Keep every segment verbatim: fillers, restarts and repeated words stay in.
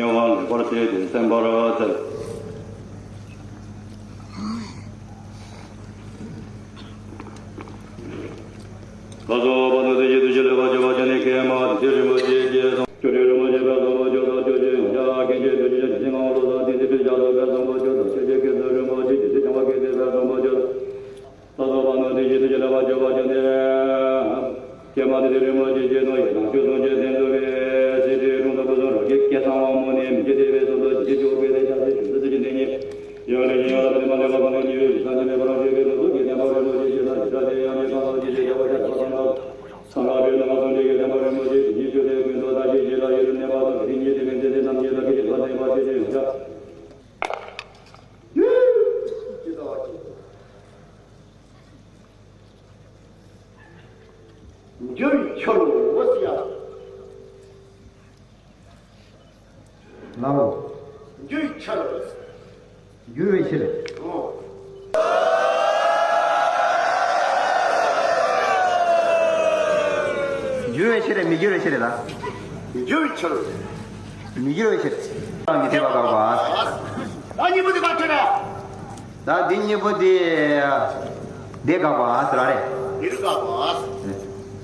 ལེགས་པར་བྱས་ཏེ་གསན་པར་མཛད། ལགས་སོ། བར་དུ་དེ་བཞིན་དུ་ཕྱི་ལས་ཕར་ཕྱོགས་པ་ཅན་ནི་མཁན་མ་དེ་རིན་པོ་ཆེ་རྗེ་ཙོང་ཆུ་ཁྲི་རིན་པོ་ཆེ་ཕུན་སུམ་ཚོགས་པ་མཆོག་དང་ཆོས་ཀྱི་ཡོན་ཆབ་མཁན་ཆེན་དོན་གྲུབ་རྒྱལ་མཚན་ཞིང་ཁམས་བློ་བཟང་བསྟན་འཛིན་ཁྲི་བྱང་དུ་ཕུན་སུམ་ཚོགས་པ་མཆོག་དང་ཆོས་རྗེ་མཁན་ཟུར་རིན་པོ་ཆེ་རྗེ་སྲས་བྱམས་པ་མཁན་ཆེན་ཕུན་སུམ་ཚོགས་པ་མཆོག་ལགས་སོ། བར་དུ་དེ་བཞིན་དུ་ཕྱི་ལས་ཕར་ཕྱོགས་པ་ཅན་ནི་མཁན་མ་དེ་རིན་པོ་ཆེ་རྗེ་ནོར་གཡུ་དང་ཆོས་སྲུང་ཆོས་སེང་གཙོས་པའི་སྲིད་ཁྲི་དྲུང་དུ་ཕུན་སུམ་རོགས་ཀྱི་སྐལ་བཟང་དབང་མོ་ནས་མི་བསྐྱོད་དེ་བའི་གསུང་དུ་ཞི་བདེ་སྐྱོབ་པའི་ལས་བྱ་ཞེས་ཞུ་ཚུལ་ཚུལ་གྱི་ནས་ཉིད། ཡང་ལས་ཀྱི་ཡང་ལ་ཕན་མ་ལས་པ་གང་ལས་ཉེ་བའི་ལུས་སམ་ཉེ་བའི་བར་ཆད་པའི་ལུས་སུ་གི་བདེན་པ་རིན་པོ་ཆེ་ཞེས་ན་ཞི་དྲག་དེ་ཡང་ཉེ་པ་ལ་ཞི་བྱེད་བྱ་བ་ཤ་ཚ་ཚང་ལ། སངས་རྒྱས་པའི་ནང་གསུང་འདི་ཡི་བདེན་པ་རིན་པོ་ཆེ་དེ་ཉིད་ཆོས་སྡེ་ཀུན་ཏུ་བདག་གིས་ཞི་ལ་ཡི་རུ་གནས་པ་དང་དེ་ཉིད་དེ་མིན་ཚེ་འདི་རྣམས་ཉིད་ལ་གི་ཞི་བ་བདེན་པ་ཆོས་ཀྱི་ཡོན་ཆབ། འགྱུར་ཆོ་ལོ་སི་ཡ། ལའོ། འགྱུར་ཆོ་ལོ། འགྱུར་བའི་ཕྱིར། ཨོ། འགྱུར་བའི་ཕྱིར་རེད་མི་འགྱུར་བའི་ཕྱིར་རེད་ད། འགྱུར་ཆོ་ལོ། མི་འགྱུར་བའི་ཕྱིར། རང་གི་ཐེག་པ་དགག་པ། ད་གཉིས་པོ་དེ་ག་ཁྲིད་རེད། ད་འདི་གཉིས་པོ་དེ། འདི་དགག་པ་ཟེར་བ་རེད། འདི་དགག་པ།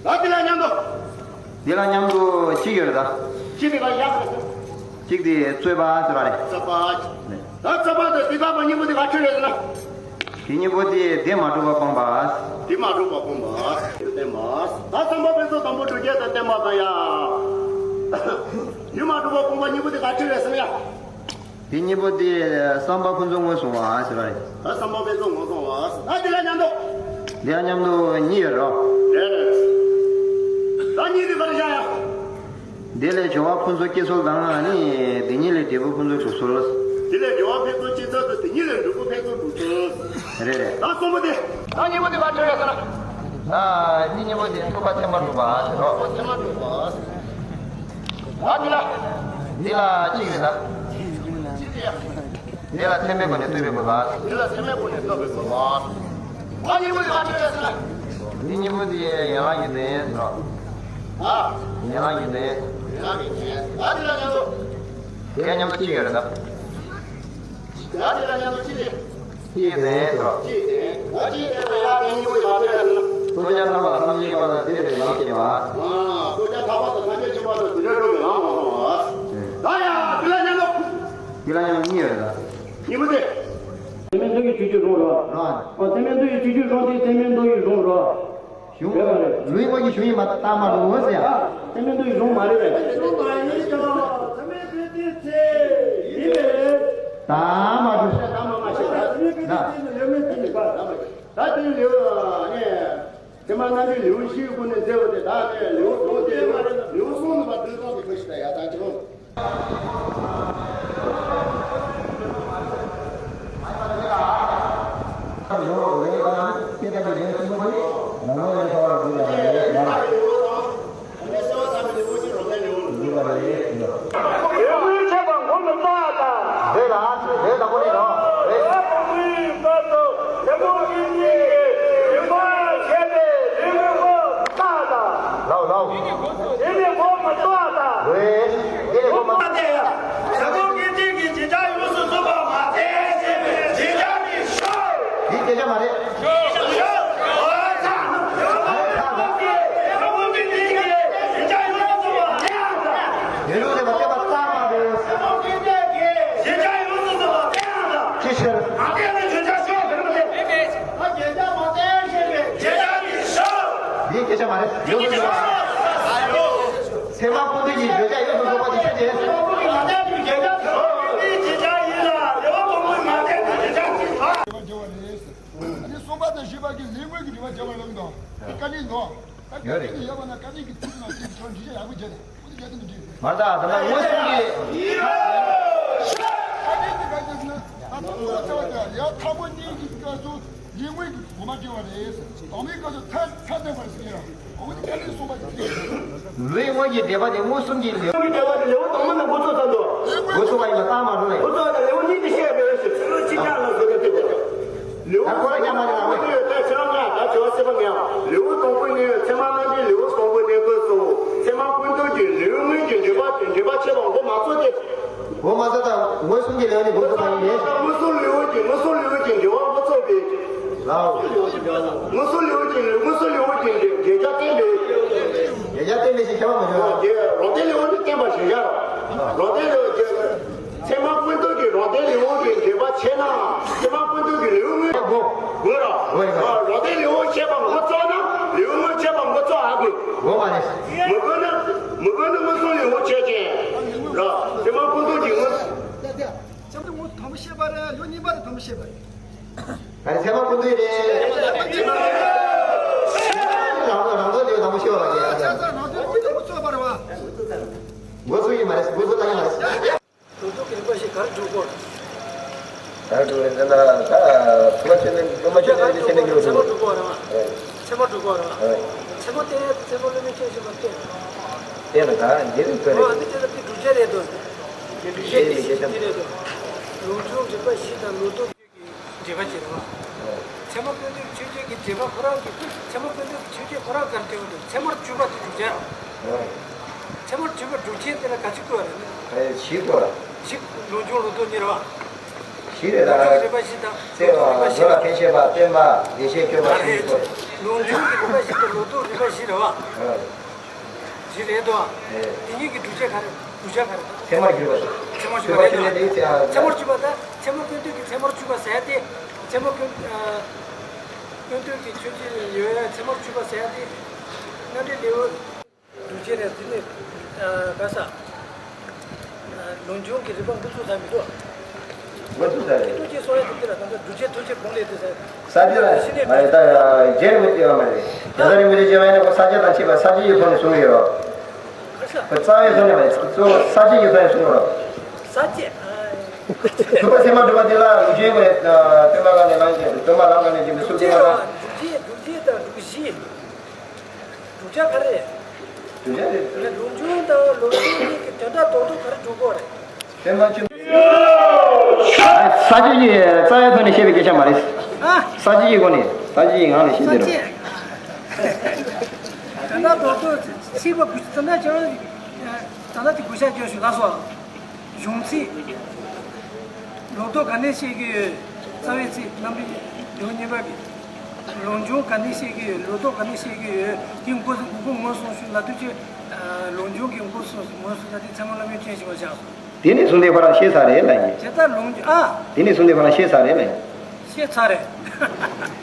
ད་འདི་ལ་མཉམ་དུ། འདི་ལ་མཉམ་དུ་གཅིག་ཡོད་རེད་ད། གཅིག་དེ་ག་ཡག་རེད། གཅིག་དེ་རྩོད་པ་ཟེར་བ་རེད། རྩོད་པ། ད་རྩོད་པ་དང་འདི་དགག་པ་གཉིས་པོ་དེ་ག་ཁྲིད་རེད་ཟེར་ན། འདི་གཉིས་པོ་དེ་དེ་མ་གྲུབ་པ་སྤངས་པ། དེ་མ་གྲུབ་པ་སྤངས་པ། བསྟན་པ། ད་བསམ་པ་ཕུན་ཚོགས་དང་པོ་སྒྲུབ་བྱེད་དང་བསྟན་པ་དང་ཡ། དེ་མ་གྲུབ་པ་སྤངས་པ་གཉིས་པོ་དེ་ག་ཁྲིད་རེད་ཟེར་ན་ཡ། དེ་གཉིས་པོ་དེ་བསམ་པ་ཕུན་ཚོགས་ངོས་བཟུང་བ་ཟེར་བ་རེད། ད་བསམ་པ་ཕུན་ཚོགས་ངོས་བཟུང་བ་ཟེར། ད་དེ་ལ་མཉམ་དུ། དེ་ལ་མཉམ་དུ་གཉིས་ཡོད་རོ། རེད་རེད། ད་གཉིས་དེ་ག་རེ་བཞག་ཡ། དེ་ལས་སྦྱོར་བ་ཕུན་ཚོགས་སྐྱེ་ཚུལ་དང་ནི། དེ་གཉིས་ལས་འབྲས་བུ་ཕུན་ཚོགས་འགྲུབ་ཚུལ། དེ་ལས་སྦྱོར་བ་ཕུན་ཚོགས་སྐྱེ་ཚུལ་དང་དེ་གཉིས་ལས་འབྲས་བུ་ཕུན་ཚོགས་འགྲུབ་ཚུལ། རེད་རེད། ད་གསུམ་པོ་དེ། ད་གཉིས་པོ་དེ་ག་རེ་བཞག་ཡ་ཟེར་ན། ད་གཉིས་གཉིས་པོ་དེ་ཐུབ་པ་ཐེམ་པར་འགྲུབ་པ་ཟེར་རོ། ཐུབ་པ་ཐེམ་པར་འགྲུབ་པ། ད་འདི་ལ། འདི་ལ་གཅིག་རེད་ད། འདི་ལ་ཚད་མའི་སྒོ་ནས་ལྟོས་པའི་དགོས་པ། འདི་ལ་ཚད་མའི་སྒོ་ནས་ལྟོས་པའི་དགོས་པ། ད་གཉིས་པོ་དེ་ག་རེ་ཟེར་ན། འདི་གཉིས་པོ་དེ་ཡན་ལག་གི་དོན་ཡིན་ནོ། ཨ། ཡན་ལག་གི་དོན། ཡན་ལག་གི་དོན། ད་འདི་ལ་མཉམ་དུ། དེ་མཉམ་དུ་གཅིག་ཡོད་རེད་ད། ད་འདི་ལ་མཉམ་དུ་གཅིག་རེད། གཅིག་དོན་ཟེར་བ། གཅིག་དོན། ད་གཅིག་དོན་ལ་ཡང་དོན་གཉིས་པོ་ཡོད་པ་ཕེ་ལ་ཟེར་ན། ལྟོ་ཆས་ཐ་མ་དང་ཐམས་ཅད་མཁྱེན་པ་དང་དེ་འདྲའི་ལམ་སྐྱེ་བ། ཨ། ལྟོ་ཆས་ཐ་མ་དང་ཐམས་ཅད་མཁྱེན་པ་དང་དེ་འདྲའི་འགྲོ་བའི་ལམ་མ་སོང་བ། ད་ཡང་དེ་ལ་མཉམ་དུ། དེ་ལ་ཡང་གཉིས་ཡོད་རེད་ད། གཉིས་པོ་དེ། ཚད་མའི་མཐུ་ཡིས་ཆོས་ཀྱི་རང་རོ། རང་། ཨ། ཚད་མའི་མཐུ་ཡིས་ཆོས་ཀྱི་རང་དེ་ཚད་མའི་མཐུ་ཡིས་རང་རོ། གཞུང་། རེད་པ་རེད། ལུས་དངོས་ཀྱི་གཞུང་ཡིན་པ་རྟགས་མ་གྲུབ་ཟེར་ཡ། ཨ། ཚད་མའི་མཐུ་ཡིས་རང་མ་རེད་པས། གཞུང་མ་ཡིན་ཀྱང་ཚད་མའི་མཐུ་དེ་ཚེ་ཡིན་པས། རྟགས་མ་གྲུབ། རྟགས་མ་མ་ཤེས་པ། ཚད་མའི་མཐུ་དེ་ཚེ་ནི་ལེའུ་མེད་དེ་ཡིན་པ། ད་དེ་ལེའུ་ནས། ཚད་མ་རྣམ་འགྲེལ་ལེའུ་བཞིའི་སྒོ་ནས་མཛད་པ་དེ་དག་ནས་ལེའུ་དྲུག་སྟེ། ལེའུ་གསུམ་ནི་མ་འདུལ་སྟངས་ཀྱི་ཁུ་ཤི་ད་ཡ་ད་ཅི་རུང་། ལའོ་ལའོ། དེ་ནི་ཁོ་མི་གཏོགས་དང་། ལོས། དེ་ནི་ཁོ་མ། ཁོ་མ་དེ་ཡང་། བྱ་རྒོད་ཀྱི་སྟེང་གི་བྱེ་བྲག་ཡོངས་སུ་རྫོགས་པ་མ་བསྟན་ཞེས་པའི་བྱེ་བྲག་གི་ཕྱོགས། འདི་སྐད་ཆ་མ་རེད། ཕྱོགས། ཕྱོགས། ཨ་ཚ། བྱ་རྒོད་ཀྱི་སྟེང་གི་བྱེ་བྲག་ཡོངས་སུ་རྫོགས་པ་མ་བསྟན་ཡང་དང་། དེ་ལུགས་ལས་མ་བསྟན་པ་རྟགས་མ་རེད། བྱ་རྒོད་ཀྱི་སྟེང་གི་བྱེ་བྲག་ཡོངས་སུ་རྫོགས་པ་མ་བསྟན་ཡང་དང་། ཅི་ཕྱིར། མ་བསྟན་པའི་བྱེ་བྲག་ཕྱོགས་ཟེར་བ་དེ། ད་བྱེ་བྲག་མ་བསྟན་ཞེས་པའི་བྱེ་བྲག་གི་ཕྱོགས། འདི་སྐད་ཆ་མ་རེད། ཡོངས་སུ་རྫོགས་པ། ཚད་མ་ཀུན་བཏུས་ཀྱི་བརྗོད་བྱ་ཡོངས་སུ་རྫོགས་པ་དེ་ཆོས་ཅན། ཚད་མ་ཀུན་བཏུས་ཀྱི་བརྗོད་བྱ་ཡིན་ལ་རེ་བ་ཀུན་བཏུས་མ་བསྟན་པའི་བརྗོད་བྱ་ཅིག་ལ། འདི་གསུམ་པ་དང་བཞི་པ་གི་ལས་དངོས་ཀྱི་སྒྲིབ་པ་བྱེད་པ་རྣམས་དང་། བཀའ་དྲིན་དང་། ད་བཀའ་དྲིན་གྱི་ཡོད་པ་ན་བཀའ་དྲིན་གྱི་ཚིག་ནང་དེ་ཚོ་འདྲི་བྱ་ཡག་པོ་བྱས་ནས་ཁོ་ཚོ་རྒྱ་དེ་མི་འདྲི། མ་རེད་ད། ད་ལྟ་མངོན་སུམ་གྱི། བཀའ་དྲིན་གྱི་བཀའ་དྲིན་ན་ད་ལྟ་ཚོ་བྱ་བ་དེ་ཡང་ཐ་མ་གཉིས་ཀྱི་སྐབས་སུ། ལས་དངོས་ཀྱི་གོ་མ་འདྲི་བ་རེད། དང་པོའི་སྐབས་སུ་མཐའ་མཐའ་གནས་པར་ཟེར་ཡང་། འོ་དེ་ཀ་ནས་གསུངས་པ་ཞིག་རེད། ལས་དངོས་ཀྱི་འབྲེལ་པ་དེ་མངོན་སུམ་གྱི་ལེའུ། མངོན་སུམ་གྱི་འབྲེལ་པ་དེ་ལེའུ་དང་པོ་ནས་འགོ་ཚུགས་ཚར་འདུག་འགོ་ཚུགས་པ་ཡིན་ན་རྟགས་མ་གྲུབ་ནས། འགོ་ཚུགས་པ་དང་ལེའུ་གཉིས་དེ་བཤད་པའི་ཕྱིར་ཚུལ་ལུགས་གཅིག་ཀྱང་ལ་བཟོ་ག་ཐུབ་པ། ལེའུ་ད་ཁོ་རང་ཀྱང་མ་རེད་ལ་ངོས། ད་ཁྱེད་རང་ལ་ད་དྲི་བ་བཤད་པ་ངས། ལེའུ་དང་པོའི་གནས་ཚད་མ་རྣམ་འགྲེལ་ལེའུ་དང་པོའི་གནས་སྐབས་སུ་ཚད་མ་ཀུན་བཏུས་ཀྱི་ལེའུ་དངོས་ཀྱི་འབྲེལ་པ་དེ་འབྲེལ་པ་བྱེད་པ་འགོ་མ་ཚུགས་ཏེ། འོ་མ་ས་དང་མངོན་སུམ་གྱི་ལེའུ་ནི་འགོ་བཙུགས་པ་ཡིན་པས། མངོན་སུམ་ལེའུ་གྱི་མངོན་སུམ་ལེའུ་གྱི་འགྲེལ་པ་འགོ་བཙུགས་པའི། ལའོ། མངོན་སུམ་ལེའུ་གྱི་མངོན་སུམ་ལེའུ་གྱི་འགྲེལ་བརྗོད་བསྟན་པའི། བརྗོད་བསྟན་པའི་ཞེས་བྱ་བ་མ་བྱུང་། རང་རྟེན་ལེའུ་ནི་བསྟན་པ་ཞེས་བྱ། རང་རྟེན་ལེའུ་ཀྱི། ཚད་མ་ཀུན་བཏུས་ཀྱི་རང་རྟེན་ལེའུ་གི་འགྲེལ་པ་བྱས་ན། ཚད་མ་ཀུན་བཏུས་ཀྱི་ལེའུ་དངོས་དགོས་དགོས་ར། དགོས་རེད། རང་རྟེན་ལེའུ་བཤད་པ་འགོ་བཙུགས་ན་ལེའུ་དངོས་བཤད་པ་འགོ་བཙུགས་ཨ་དགོས། དགོས་མ་རེད། མི་དགོས་ན་མི་དགོས་ན་མངོན་སུམ་ལེའུ་བཤད་ཀྱི་ར། ཚད་མ་ཀུན་བཏུས་ཀྱི་དངོས། ཚད་མ་དངོས་དང་པོ་བཤད་པ་རེད། ལེའུ་གཉིས་པ་དེ་དང་པོ་བཤད་པ་རེད། ཨ་ནི་ཚད་མ་ཀུན་བཏུས་རེད། རང་རང་རང་ཚོ་ལེའུ་དང་པོ་བཤད་པ་རེད། ཚད་མ་རང་རྟེན་ལེའུ་དང་པོ་བཙུགས་པ་རེད་བ། འགོ་བཙུགས་ཡིན་མ་རེད། འགོ་བཙུགས་ལ་ཡིན་མ་རེད། ལོ་ཏོག་གི་རིམ་པ་ཞིག་ག་རེ་སྒྲུབ་དགོས། ག་རེ་སྒྲུབ་རེད་ཟེར་ན། ད་ཐུབ་པ་ཆེན་པོའི་སྟོན་པ་ཆེན་པོའི་ཚེ་ནས་འགྱུར་ཚད་མ་སྒྲུབ་དགོས་རེད་བ། ཚད་མ་སྒྲུབ་དགོས་རེད་བ། ཚད་མ་བསྟན་ཡ་དེ་ཚད་མ་བླ་མའི་སྐྱོན་ཞིག་མ་བསྟན། བསྟན་ན་ད་འདི་རིགས་དགོས་རེད། འདི་དེ་ལ་དེ་སྒྲུབ་བྱེད་རེད་དོ། སྒྲུབ་བྱེད་ཀྱི་ཤེས་བྱ་རེད་དོ། ལུགས་འབྱུང་རིམ་པ་བཞི་དང་ལོ་ཏོག་འགྲེལ་པ་བྱེད་རོགས། ཚད་མ་ཀུན་བཏུས་ཆོས་བརྒྱད་ཀྱི་འགྲེལ་པ་ཁོ་རང་གི། ཚད་མ་ཀུན་བཏུས་ཆོས་བརྒྱད་ཁོ་རང་ག་རེ་སྟོན་གྱི་འདུག་ཚད་མར་གྱུར་པ་དེ་སྒྲུབ་བྱེད། ཚད་མར་གྱུར་པ་སྒྲུབ་བྱེད་དེ་ལ་ག་ཅི་བཀོད་པ་རེད། ཨེ་བཞི་བཀོད་པ། བཞི། ལུགས་འབྱུང་ལོ་ཏོག་གཉིས་རེད་བ། བཞི་རེད་ད། ལུགས་འབྱུང་རིམ་པ་བཞི་དང་། ཚེ་ལུགས་འབྱུང་རིམ་པ་བཞི། འགྲོ་ལ་ཕན་བྱེད་པ་སྟོན་པ། ཡེ་ཤེས་སྐྱོབ་པ་བཞི་བཀོད། ལུགས་འབྱུང་གི་རིམ་པ་བཞི་དང་ལོ་ཏོག་རིམ་པ་བཞི་རེད་བ། ཨ། བཞི་རེད་དོ། ཨེ། དེ་གཉིས་ཀྱི་སྒྲུབ་བྱེད་ག་རེ། སྒྲུབ་བྱེད་ག་རེ། ཚད་མར་གྱུར་པ་དང་། ཚད་མར་གྱུར་པ་རེད་དོ། ཚད་མར་གྱུར་པ་དང་ཚད་མ་ཀུན་བཏུས་ཀྱི་ཚད་མར་གྱུར་པ་ཟེར་ཏེ། ཚད་མ་ཀུན། ཨ། ཀུན་བཏུས་ཀྱི་ཆོས་ཅན་ཡོད་ཡ་ཚད་མར་གྱུར་པ་ཟེར་ཏེ། རྣམ་འགྲེལ་ལེའུ། སྒྲུབ་བྱེད་རེད་དེ་ནི། ཨ། ག་ས། ཨ། ལུགས་འབྱུང་གི་རིམ་པ་འགོ་བཙུགས་ཚར་མི་འདུག་འགོ་བཙུགས་ཚར་རེད། ཐུགས་རྗེ་གསུང་ཡ་དེ་འདི་ལ་ད་ལྟ་སྒྲུབ་བྱེད་ཐུགས་རྗེ་གུང་ལས་དེ་ཟེར། ས་བཅད་ལ་མ་རེད་ད། རྗེ་རིན་པོ་ཆེ་བ་མ་རེད། རྒྱ་ཚ་རིན་པོ་ཆེ་བྱས་པ་ཡིན་ན་ཁོ་ས་བཅད་དང་བཅས་པ་ས་བཅད་ཀྱི་ཐོག་ནས་གསུང་གི་ཡོད། ཁོ་རྩ་བའི་ཐོག་ནས་མ་རེད། གཙོ་བོ་ས་བཅད་ཀྱི་ཐོག་ནས་གསུང་གི་ཡོད། ས་བཅད། ཐུབ་པ་ཚད་མར་གྱུར་པ་དེ་ལ་ལུགས་འབྱུང་བའི་སྟོན་པ་ལམ་ནས་ལམ་བྱས། སྟོན་པ་ལམ་ནས་བྱས་པའི་སུ་སྟོན་པ་ལམ། སྒྲུབ་བྱེད། སྒྲུབ་བྱེད་དང་སྒྲུབ་གཞི། སྒྲུབ་བྱ་ག་རེ་རེད། སྒྲུབ་བྱ་རེད། ལུགས་འབྱུང་དང་ལུགས་འབྱུང་གཉིས་ཀྱི་དོན་དག་རྡོག་རྡོག་ག་རེ་སྒྲུབ་དགོས་རེད། ཚད་མ་ཆུང་། ས་བཅད་ཀྱི་རྩ་བའི་ཐོག་ནས་བཤད་པའི་སྐད་ཆ་མ་རེད། ཨ། ས་བཅད་ཀྱི་སྒོ་ནས། ས་བཅད་ཀྱི་ངང་ནས་བཤད་ས་དེ་རེད། བཅད། དོན་དག་རྡོག་རྡོག་ཚིག་པ་དགུ། དོན་དག་ཁྱོད་རང་དོན་དག་དེ་དགུ་ཤ་སྐྱོན་ཞུ་ལ་སོ། གཞུང་ཚིག་ལོ་ཏོག་ག་ནས་བཤད་ཀྱི་ཡོད། རྩ་བའི་ཚིག་རྣམ་འགྲེལ་ལེའུ་གཉིས་པ་གི། ལུགས་འབྱུང་ག་ནས་བཤད་ཀྱི་ཡོད། ལོ་ཏོག་ག་ནས་བཤད་ཀྱི་ཡོད། དེ་མགོ་མགོ་མགོ་མངོན་སུམ་ཞུ་ལ་དུས་ཚོད། ལུགས་འབྱུང་གི་མགོ་སོང་མངོན་སུམ་ལ་དེ་ཚད་མ་བླ་མའི་སྐྱོན་ཞིག་མ་བཞག་སོང་། དེ་ནས་བཟུང་སྟེ་ཁོ་རང་ཤེས་ཚར་རེད་ལབ་ཡིན། དེ་ལྟར་ལུགས་འབྱུང་། ཨ། དེ་ནས་བཟུང་སྟེ་ཁོ་རང་ཤེས་ཚར་རེད་ལབ་ཡིན། ཤེས་ཚར་རེད།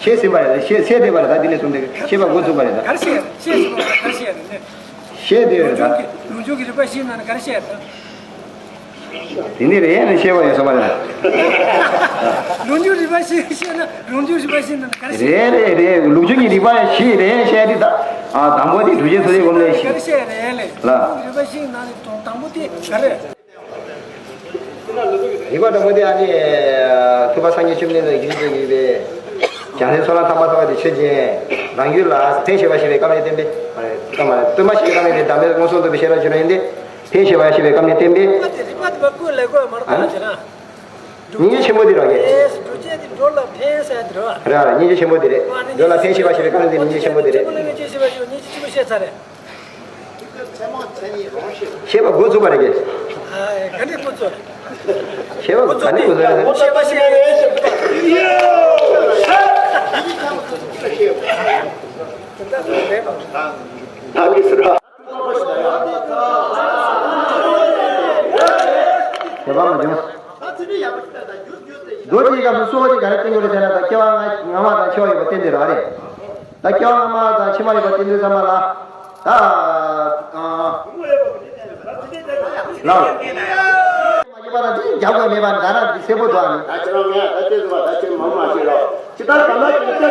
ཤེས་ཟིན་པ་རེད། ཤེས་ཚར་བསྡད་པ་རེད། ད་དེ་ནས་བཟུང་སྟེ་ཤེས་པ་འགོ་བཙུགས་པ་རེད་ད། ག་རེ་ཤེས། ཤེས་ཟིན་པ་རེད། ག་རེ་ཤེས་རེད། ཤེས་བསྡད་པ་རེད་ད། ལུགས་འབྱུང་གི་ལུགས་འབྱུང་གི་རིམ་པ་བཞིའི་ནང་ནས་ག་རེ་ཤེས་རེད་ད། དེ་ནི་རེད་ནི་ཤེས་པ་ཡོད་ས་མ་རེད། ལུགས་འབྱུང་རིམ་པ་བཞི་ཤེས་ན་ལུགས་འབྱུང་རིམ་པ་བཞིའི་ནང་ནས་ག་རེ་ཤེས། རེད་རེད་རེད། ལུགས་འབྱུང་གི་རིམ་པ་བཞི་རེད་ཤེས་དེ་ད། ཨ། དང་པོ་དེ་སྒྲུབ་བྱེད་ཐུགས་རྗེ་གུང་ལས་བཤད། ག་རེ་ཤེས་རེད་ལས། ལ། ལུགས་འབྱུང་རིམ་པ་བཞིའི་ནང་ནས་དང་པོ་དེ་ག་རེ། རིགས་པ་དང་པོ་དེ་ཨ་ནི། ཐུབ་པ་སངས་རྒྱས་བཅོམ་ལྡན་འདས་ཀྱིས་བརྗོད་ཡོད་པའི། བྱང་སེམས་ཚོགས་ལམ་ཐ་མ་ཐོབ་པ་དེ་ཆོས་ཅན། རང་རྒྱུད་ལ་ཕན་བཞེད་པ་ཞེས་པའི་སྐབས་ནས་བསྟན་པས། སྟོན་པ་སྟོན་པ་ཞེས་པའི་སྐབས་ནས་བདག་མེད་མངོན་སུམ་རྟོགས་པའི་ཤེས་རབ་ཀྱི་རང་ཡིན་ཏེ། ཕན་བཞེད་པ་ཞེས་པའི་སྐབས་ནས་བསྟན་པས། རིགས་པ་དེ་མ་བཀོད་ལ་བཀོད་མ་རེད་ད་ཟེར་ན། སྙིང་རྗེ་ཆེན་པོ་དེ་རང་གི། སྒྲུབ་བྱེད་དེ་འགྲོ་ལ་ཕན་ཟེར་དེ་རེད་བ། རེད་བ། སྙིང་རྗེ་ཆེན་པོ་དེ་རེད། འགྲོ་ལ་ཕན་བཞེད་པ་ཞེས་པའི་སྐབས་ནས་སྙིང་རྗེ་ཆེན་པོ་དེ་རེད། ཚད་མ་བླ་མའི་སྐྱོན་ཞེས་པ་ཞིག་སྙིང་རྗེ་ཆེན་པོ་བཤད་ཚར་རེད། བཤད་པ་འགོ་བཙུགས་པ་རེད་ཀྱི། ཨ། ག་ནས་འགོ་བཙུགས། བཤད་པ་ག་ནས་འགོ་བཙུགས་རེད། བཤད་པ་ཞིག་རེད། ད་གི་སུ་ར། བཤད་པ་མ་བྱུང་། མདོ་དེའི་སྐབས་སུ་གཙོ་བོ་དེ་ག་རེ་བསྟན་དགོས་རེད་ཟེར་ན། ད་སྐྱེ་བ་སྔ་མ་དང་ཕྱི་མ་ཡོད་པ་བསྟན་དེ་རེད་བ་རེད། ད་སྐྱེ་བ་སྔ་མ་དང་ཕྱི་མ་ཡོད་པ་བསྟན་དུས་ཙམ་པ་ལ། ད། ཨ། ལ། མ་སྐྱེས་པ་དང་དེ་རྒྱབ་དགོས་མེད་པ་འདྲ་ན་འདི་གསལ་པོ་འདུག་ཨ་ནི། ད་ཁྱེད་རང་ངས་ད་ལྟའི་བཟོ་བ་ད་ཁྱེད་མང་མ་བྱེད་རོགས། ཅི་ལྟར་ད་ལྟ་ཁྱེད་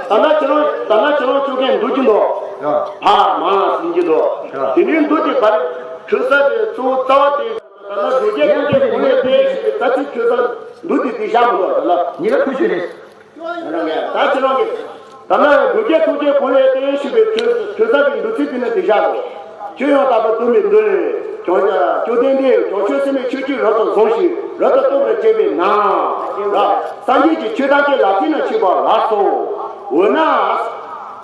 རང་ད་ལྟ་ཁྱེད་རང་ཁྱོད་ཀྱིས་འདུག་གྱི་འདུག་ཨ། མ་ཟིན་གྱི་འདུག་དེ་ནས་འདུག་དེ་བར་ཁྲུས་གསོལ་དེ་གཙོ་བོ་རྩ་བ་དེ། ད་ལྟ་འདུག་ཁྱེད་ཁྱོད་ཀྱིས་འདུག་དེ་ད་ལྟ་ཁྲུས་གསོལ་འདུག་དེ་དེ་བཞག་མི་འདུག་ད་ལྟ་ཉི་མ་ཁུ་ཆུ་རེད། ད་ཁྱེད་རང་གིས། ད་ནི་འདུག་ཁྱེད་ཁྱོད་ཀྱིས་གུང་ལས་བརྟེན་ཞུས་པའི་ཁྲུས་ཁྲུས་གསོལ་གྱི་འདུག་ཚུལ་དེ་ནི་དེ་བཞག་གོ། ཁྱོད་ཡང་དག་པར་གཏུམ་པའི་མདུན་ལས། བྱང་བཅོམ་ལྡན་འདས་བྱང་ཆུབ་སེམས་དཔའི་ཆོས་ཀྱི་རབ་ཏུ་བཟུང་ཞིང་རབ་ཏུ་རྟོགས་པར་བྱེད་པས་ན། ར། སངས་རྒྱས་ཀྱི་ཆོས་ཐམས་ཅད་ལ་བརྟེན་ནས་མཆོད་པ་ལགས་སོ། འོ་ན།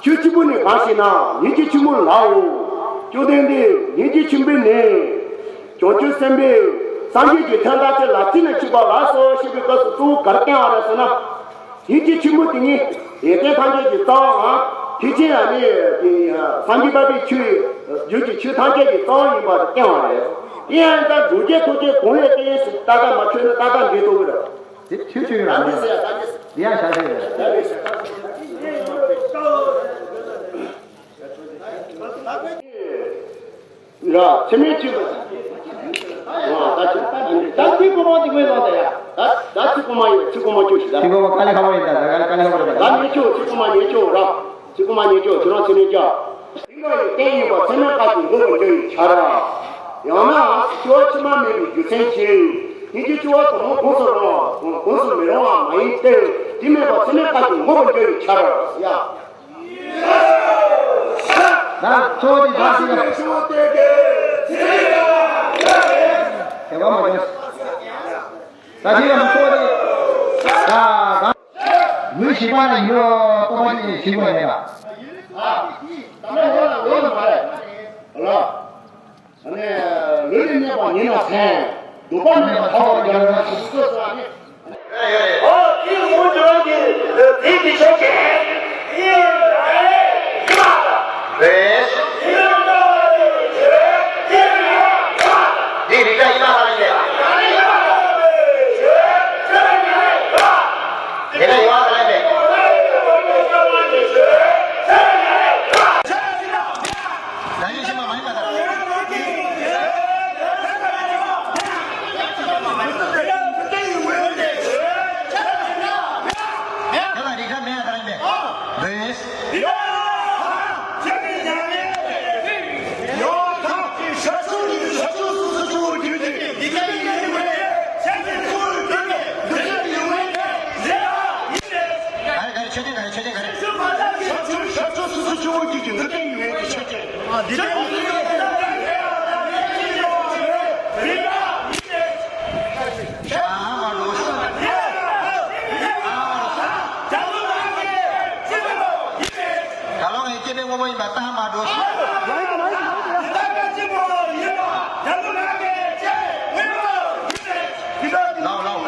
ཆོས་ཆེན་པོ་ནི་གང་ཞེ་ན། སྙིང་རྗེ་ཆེན་པོ་ལའོ། བཅོམ་ལྡན་འདས་སྙིང་རྗེ་ཆེན་པོ་ནི། བྱང་ཆུབ་སེམས་དཔའི་སངས་རྒྱས་ཀྱི་མཚན་རྟགས་ཅན་ལ་ཅི་ནས་མཆིས་པ་ལགས་སོ་ཞེས་པའི་སྐབས་སུ་གཙོ་བོ་ག་རེ་བསྟན་པ་རེད་ཟེར་ན། ཡེ་ཤེས་ཆེན་པོ་དེ་ཉིད་ཡོན་ཏན་ཐམས་ཅད་ཀྱི་རྩ་བའམ། ཐེག་ཆེན་ཨ་ནི་སངས་རྒྱས་པ་པའི་ཆོས་རྒྱུད་ཀྱི་ཆོས་ཐམས་ཅད་ཀྱི་རྩ་བ་ཡིན་པར་བསྟན་པ་རེད། དེ་ཡང་ད་རྫོགས་ཆེན་ཐུགས་རྗེ་གང་ལས་བརྟེན་ཞེས་ཏག་ཏག་མ་ཆོད་ན་ཏག་ཏག་འགྲིག་ཐུབ་ཀྱི་རེད། དེ་ཆོས་ཆོས་ཡོད་ར། ད་འདི་ཟེར་ཡ་ད་འདི་ཟེར། འདི་ཡང་བྱ་ཆོས་ཡོད་རེད། ཡ། ཚད་མའི་ཆོས་པ། ད་ཚིག་གོ་མ་དེ་ངོས་ལོག་ད་ཡ། ད་ད་ཚིག་གོ་མ་ཡོད། ཚིག་གོ་མ་བཅུ་ཞིག་ད། ཚིག་གོ་མ་དཀའ་ལས་ཁག་པོ་ཡིན་ད། ད་དཀའ་ལས་ཁག་པོ་རེད་ད། ད་ཉེ་ཆོས་ཚིག་གོ་མ་ཉེ་ཆོས་ར། ཚིག་གོ་མ་ཉེ་ཆོས་ཁྱོད་རང་ཚད་མའི་ཆོས། དེ་འགོག་པའི་རྟེན་ཡིན་པ་ཚད་མའི་བཀའ་དྲིན་འགོག་པར་འགྱུར་བའི་ཕྱིར། ཡང་ན་སྐྱེ་བ་ཕྱི་མ་མེད་པའི་རྒྱུ་མཚན་གྱིས་སྙིང་རྗེ་སྐྱེ་བ་དང་པོ་གོམས་སུ་རུང་བ་གོམས་སུ་མི་རུང་བ་མ་ཡིན་ཏེ། དེ་མེད་པ་ཚད་མའི་བཀའ་དྲིན་འགོག་པར་འགྱུར་བའི་ཕྱིར། ཡ། ད་ཚོགས་འདི་བདག་ཅིག་ལ། དེ་བ་མ་བྱུང་། ད་ཅིག་ལ་ཚོགས་འདི། ད་ད། ལུས་ཞིག་པ་ལ་ཡོད་རྟོགས་པ་ཞིག་ཞིག་པ་ཡིན་ལ། ད་ནི་འོ་ལ་འོ་ལ་མ་རེད། ལ། ཨ་ནི་ལུས་ལས་གནས་པ་ཉིད་ནི་སེམས། སྡུག་པ་མེད་པར་ཐར་བར་འགྱུར་རོ་ཞེས་གསུངས་སོ། ཨ་ནི། འོ་དེའི་ངོ་བོ་འགྱུར་བ་གྱི་དེའི་དེ་ཆོས་ཅན། དེའི་རིགས་ཀྱང་ཡིན་པ་དང་། རེད། དེའི་རིགས་ཀྱང་ཡིན་པ་དང་ལས། དེ་ལ་ཡོད་པ་དང་ལས་མེད། རང་ཉིད་ཤེས་པ་མ་ཡིན་པ་དང་། དེ་ལ་རིགས་ཀྱང་མེད་པ་དང་ལས་མེད། འདོད། ག་རེ་ག་རེ་ཆོས་ཅན་ག་རེ་ཆོས་ཅན་ག་རེ། ཤར་ཕྱོགས་སོ་སོ་སྐྱེ་བོ་རྒྱུད་ཀྱི་འདུ་བྱེད་ཡོད་པའི་ཆོས་ཅན། ཨ་འདི་ལྟ་བུ། ད་ལོ་ངའི་སྐྱེས་པའི་དངོས་པོ་ཡིན་པ་ལྟ་མ་འགྲོ། ལའོ་ལའོ། ག་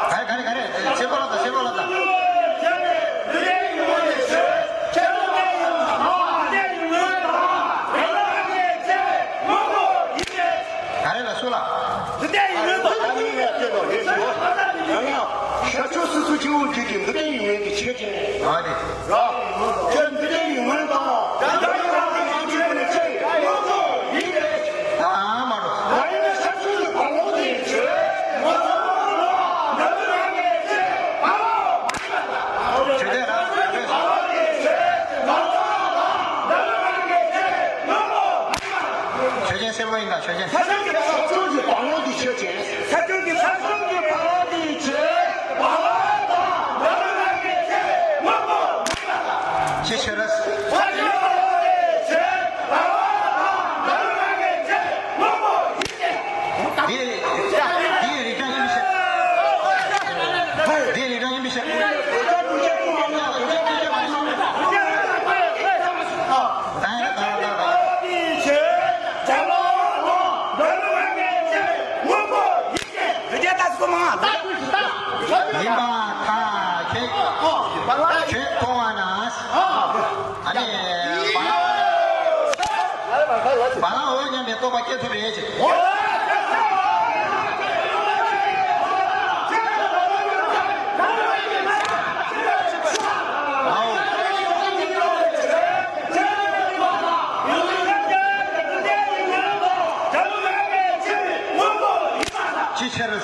རེ་ག་རེ་ག་རེ། སེམས་པ་ལ་དང་སེམས་པ་ལ་དང་། ག་རེ་ལ་སུ་ལ། ཤར་ཕྱོགས་སོ་སོ་སྐྱེ་བོ་རྒྱུད་ཀྱི་འདུ་བྱེད་ཡོད་པའི་ཆོས་ཅན། ཨ་ནི། ར། ཁྱོད་འདི་འདྲའི་ཡིད་སྨོན་དང་། ཨ་མ་རོ། ཆོས་དེ་ར། ཆོས་ཅན་སེམས་པ་ཡིན་ད་ཆོས་ཅན། ས་ཆུང་གི་ས་ཆུང་གི་བང་བོ་འདི་ཆོས་ཅན། ས་ཆུང་གི་ས་ཆུང་གི་བང་བོ་འདི་ཆོས། བང་བོ་དང་འདྲ་བའི་རང་གི་ཆོས་མང་པོ་མིན་པ་དང་། ཅི་ཕྱིར། ས་ཆུང་གི་བང་བོ་འདི་ཆོས། བང་བོ་དང་འདྲ་བའི་རང་གི་ཆོས་མང་པོ་ཡིན་ཏེ། འདི་འདི་རིགས་ཀྱང་ཡིན་པའི་ཕྱིར། འདི་རིགས་ཀྱང་ཡིན་པའི་ཕྱིར། ད་ཡང་ད་ད་ད། འདི་ཆོས། བྱ་བ་དང་འདྲ་བའི་རང་གི་ཆོས་མང་པོ་ཡིན། ཡིན་པ་ཐག་ཆོད། ཆོས་མཐོང་བ་ན། ཨ་ནི། བ་ལང་འོ་སྙམ་པའི་རྟོག་པ་སྐྱེ་ཐུབ་པའི་ཕྱིར། ཅི་ཕྱིར།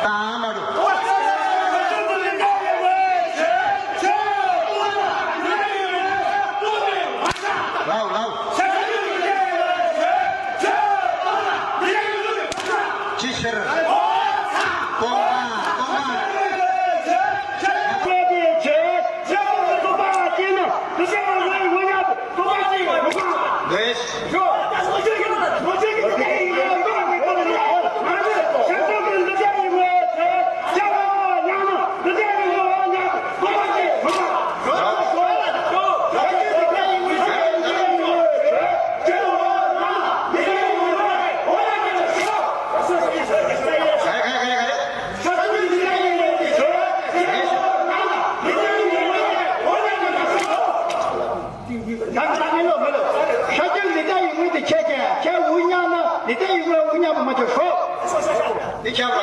ད་མ་འགྲོ། ལའོ་ལའོ། ཅི་ཕྱིར། སྟོང་པ་སྟོང་པ། འདོད། ག་རེ་ག་རེ་ག་རེ་ག་རེ། ད་ད་མི་ལོ་མི་ལོ། ཤ་ཁྱོད་ལི་ཏ་ཡི་དངུལ་དེ་ཁྱེད་ཀྱིས་ཁྱེད་འུ་ཉག་ན་ལི་ཏ་ཡི་དངུལ་འུ་ཉག་པ་མ་ཁྱོད་ཤོག་འདི་ཁྱེད་པ།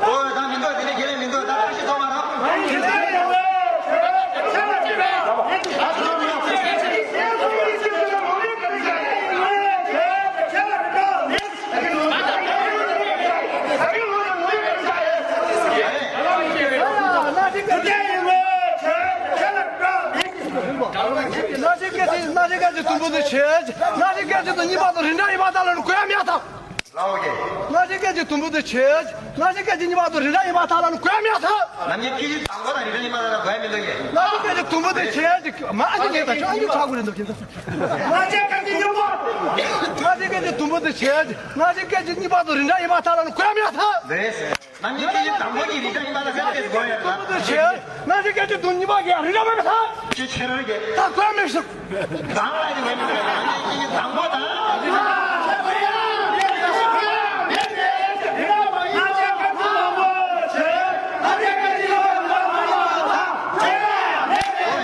ཨོ་ད་མི་འདུག་འདི་ནས་ཁྱེད་ལས་མི་འདུག་ད་ཁ་ཤས་ཐོག་མ་ར། སྣ་ཆེན་སྐད་ཆེ་སྣ་ཆེན་སྐད་ཆེ་དུམ་བུ་དེ་ཆེ། སྣ་ཆེན་སྐད་ཆེ་དང་གཉིས་པ་དང་རིན་བྲལ་ཡིན་པ་དག་ལ་ནི་གོ་ཡ་མེད་ཐལ། ལའོ་གེ། སྣ་ཆེན་སྐད་ཆེ་དུམ་བུ་དེ་ཆེ། སྣ་ཆེན་སྐད་ཆེ་གཉིས་པ་དང་རིན་བྲལ་ཡིན་པ་དག་ལ་ནི་གོ་ཡ་མེད་ཐལ། ནམ་ཉིན་སྐད་ཆེ་དང་པོ་དང་རིན་བྲལ་ཡིན་པ་དག་ལ་གོ་ཡ་མི་འདུག་གེ། སྣ་ཆེན་སྐད་ཆེ་དུམ་བུ་དེ་ཆེ། མ་ཨ་ཅེ་ཉེ་ད་ཁྱོད་ཨ་ཉི་ཚ་གུ་རེ་འདུག་གེ། སྣ་ཆེན་སྐད་ཆེ་དུམ་བུ་དེ་ཆེ། སྣ་ཆེན་སྐད་ཆེ་གཉིས་པ་དང་རིན་བྲལ་ཡིན་པ་དག་ལ་ནི་གོ་ཡ་མེད་ཐལ། རེད། ནམ་ཉིན་སྐད་ཆེ་དང་པོ་གི་རིན་བྲལ་ཡིན་པ་ལ་སེམས་ཁྲལ་དགོས་ཡོད་ལ། དུམ་བུ་དེ་ཆེ། སྣ་ཆེན་སྐད་ཆེ་དུམ་གཉིས་པ་གི་རིན་བྲལ་མེད་པ་དང་། ཅི་ཆེ་རེད་གེ། ད་དགོས་མེད་ཤོག་དང་ལ་ཡིན་པ་ནམ་ཉིན་སྐད་ཆེ་དང་པོ་དང་།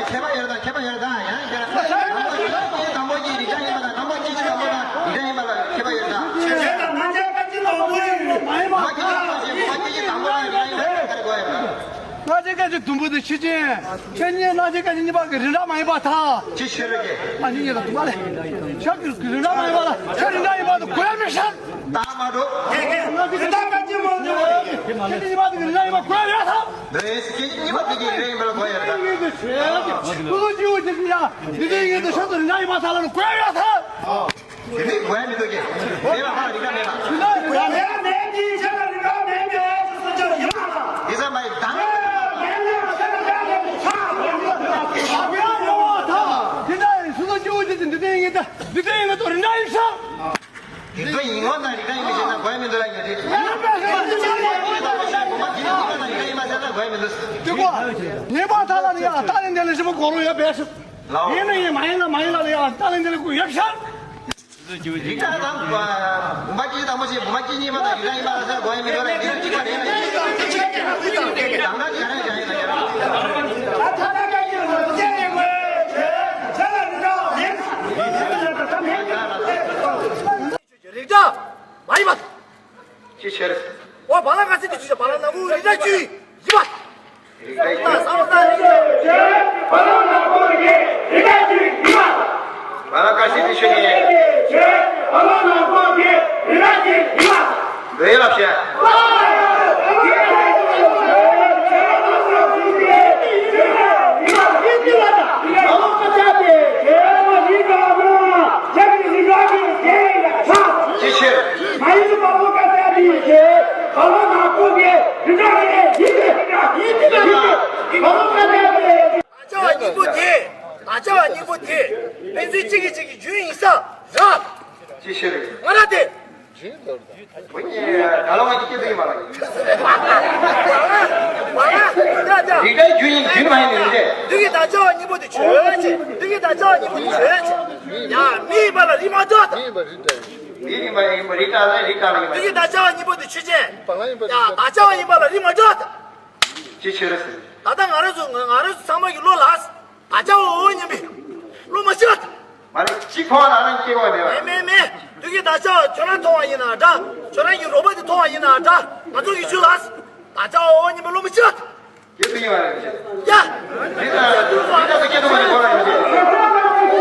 ཁྱད་པར་ཡོད་དང་ཁྱད་པར་ཡོད་དང་ཡང་ཁྱེད་རང་དང་པོ་གི་རིགས་ཀྱང་ཡིན་པ་དང་དང་པོ་སྐྱེས་ཆེན་དང་པོ་དང་རིགས་ཀྱང་ཡིན་པ་ལ་ཁྱད་པར་ཡོད་དང་། ཁྱེད་རང་དང་ང་ཅག་སྐད་ཆེན་དང་པོ་ཡིན། མ་སྐྱེས་ཆེན་དང་པོ་དང་རིགས་ཀྱང་ཡིན་པ་ལ་ཁྱད་པར་ཡོད་དང་། ང་ཅག་སྐད་ཆེན་དུམ་བུ་དེ་ཕྱི་ཅན། ཁྱེད་གཉིས་ང་ཅག་སྐད་ཆེན་གཉིས་པ་གི་རིན་བྲལ་མ་ཡིན་པ་དང་། ཅི་ཕྱི་རོལ་གྱི། ཨ་ནི་གཉིས་དང་དུ་མ་ལས། ཤག་གི་རིན་བྲལ་མ་ཡིན་པ་ལ་ཁྱེད་རིན་བྲལ་ཡིན་པ་དང་གོ་ཡ་མི་ཤར། ད་མ་འགྲོ། ང་ཅག་སྐད་ཆེན་མ་འདུག་ཁྱེད་གཉིས་པ་དེ་གི་རིན་བྲལ་ཡིན་པ་གོ་ཡ་མི་ཤར། འདི་ཡིན་སྲིད་ཀྱི་གཉིས་པ་དེ་གི་རིན་བྲལ་ཡིན་པ་ལ་གོ་ཡ་མི་ཤར། ཁོ་ཚོ་སྐྱིད་པོ་ཅིག་ཡ། འདི་དེ་ཡིན་དུ་ཤག་ཏུ་རིན་བྲལ་ཡིན་པ་ད་ལ་ནི་གོ་ཡ་མི་ཤར། དེ་ནི་གོ་ཡ་མི་འདུག་གི། དེ་ལ་ཧ་ལ་རིག་ག་མེད་པ། དེ་ས་མ་ཡི་དང་། དེ་ཡིན་ངོ་ན་རིག་ག་ཡིན་མི་ཤེས་ན་གོ་ཡ་མི་འདུག་ལ་ཉོ་དེ། དེ་གོ། ཉེས་པ་ད་ལ་ནི་ཡ་ཏཱ་ལེན་དེ་ལ་ཞིབ་པོ་གོ་རོ་ཡ་བས་ཤིག་ཡིན་ན་ཡིན་མ་ཡིན་ན་མ་ཡིན་ལ་ལ་ཡ་ཏཱ་ལེན་དེ་ལ་གོ་ཡ་ཤར། རིགས་དང་བུམ་པ་སྐྱེས་དང་པོ་ཆེ་བུམ་པ་སྐྱེས་གཉིས་པ་དང་རིགས་དང་ཡིན་པ་ལ་སེར་གོ་ཡ་མི་འདུག་ལ་འདི་རུ་གཅིག་པ་རེད། དང་ག་ག་རེ་ག་ཡིན་ལ་རིགས་དང་མ་ཡིན་པ། ཅི་ཕྱིར། ཨོ་བ་ལ་ག་སི་དེ་ཆུ་བ་ལ་ན་བུ་རིགས་དང་བཅུ་ཡིན་པ། རིགས་དང་བཅུ་ཡིན་པ། བ་ལ་ག་སི་དེ་ཆུ་ནི། བ་ལ་ན་བུ་རིགས་དང་བཅུ་ཡིན་པ། འདོད་ཡོན་ལ་བཤད། ཅི་ཕྱིར། བདག་ཅག་གཉིས་པོ་དེ། བདག་ཅག་གཉིས་པོ་དེ། ཕན་ཚུན་གཅིག་གིས་གཅིག་གི་རྒྱུ་ཡིན་ས་ར། ཅི་ཕྱིར། ང་ར་དེ། བུ་གཉིས་ད་ལོ་ང་གཅིག་སྐྱེ་ཚུལ་ཡིན་པ་ལ། རིགས་དང་རྒྱུ་ཡིན་རྒྱུ་མ་ཡིན་ནི་རེད། འདི་གི་བདག་ཅག་གཉིས་པོ་དེ་ཆོས་ཅན། འདི་གི་བདག་ཅག་གཉིས་པོ་དེ་ཆོས་ཅན། ཡ་མི་ཡིན་པ་ལ་རིགས་མ་འགྲོ་ད། མི་ཡིན་པ་ཡིན་པ་རིགས་དང་ལ་རིགས་དང་ལ་ཡིན་པ། འདི་གི་བདག་ཅག་གཉིས་པོ་དེ་ཆོས་ཅན། ཡ་བདག་ཅག་ཡིན་པ་ལ་རིགས་མ་འགྲོ་ད། ཅི་ཕྱིར་ཟེར། ད་ལྟ་ང་རང་ཚོ་ང་རང་ཚོ་ཚང་མ་གི་བློ་ལ། ད་ཅག་འོ་མཉམ་པའི་བློ་མ་ཤི་བ། མ་རེད་གཅིག་མཐོང་བ་ན་རང་སྐྱེ་དགོས་མེད་པ། མེད་མེད་མེད། དུས་ཀྱི་ད་ཅག་ཁྱོད་རང་མཐོང་བ་ཡིན་ན་འདྲ། ཁྱོད་རང་གི་རོགས་པ་དེ་མཐོང་བ་ཡིན་ན་འདྲ། ང་ཚོ་གི་ཆུ་ལ། ད་ཅག་འོ་མཉམ་པའི་བློ་མ་ཤི་བ། ཡོད་དུ་ཡིན་པ་རེད་ཅེ། ཡ། རི་དྭགས་རི་དྭགས་སུ་སྐྱེ་ཐུབ་པ་ནི་ཁོ་རང་ཡིན་ཅེ།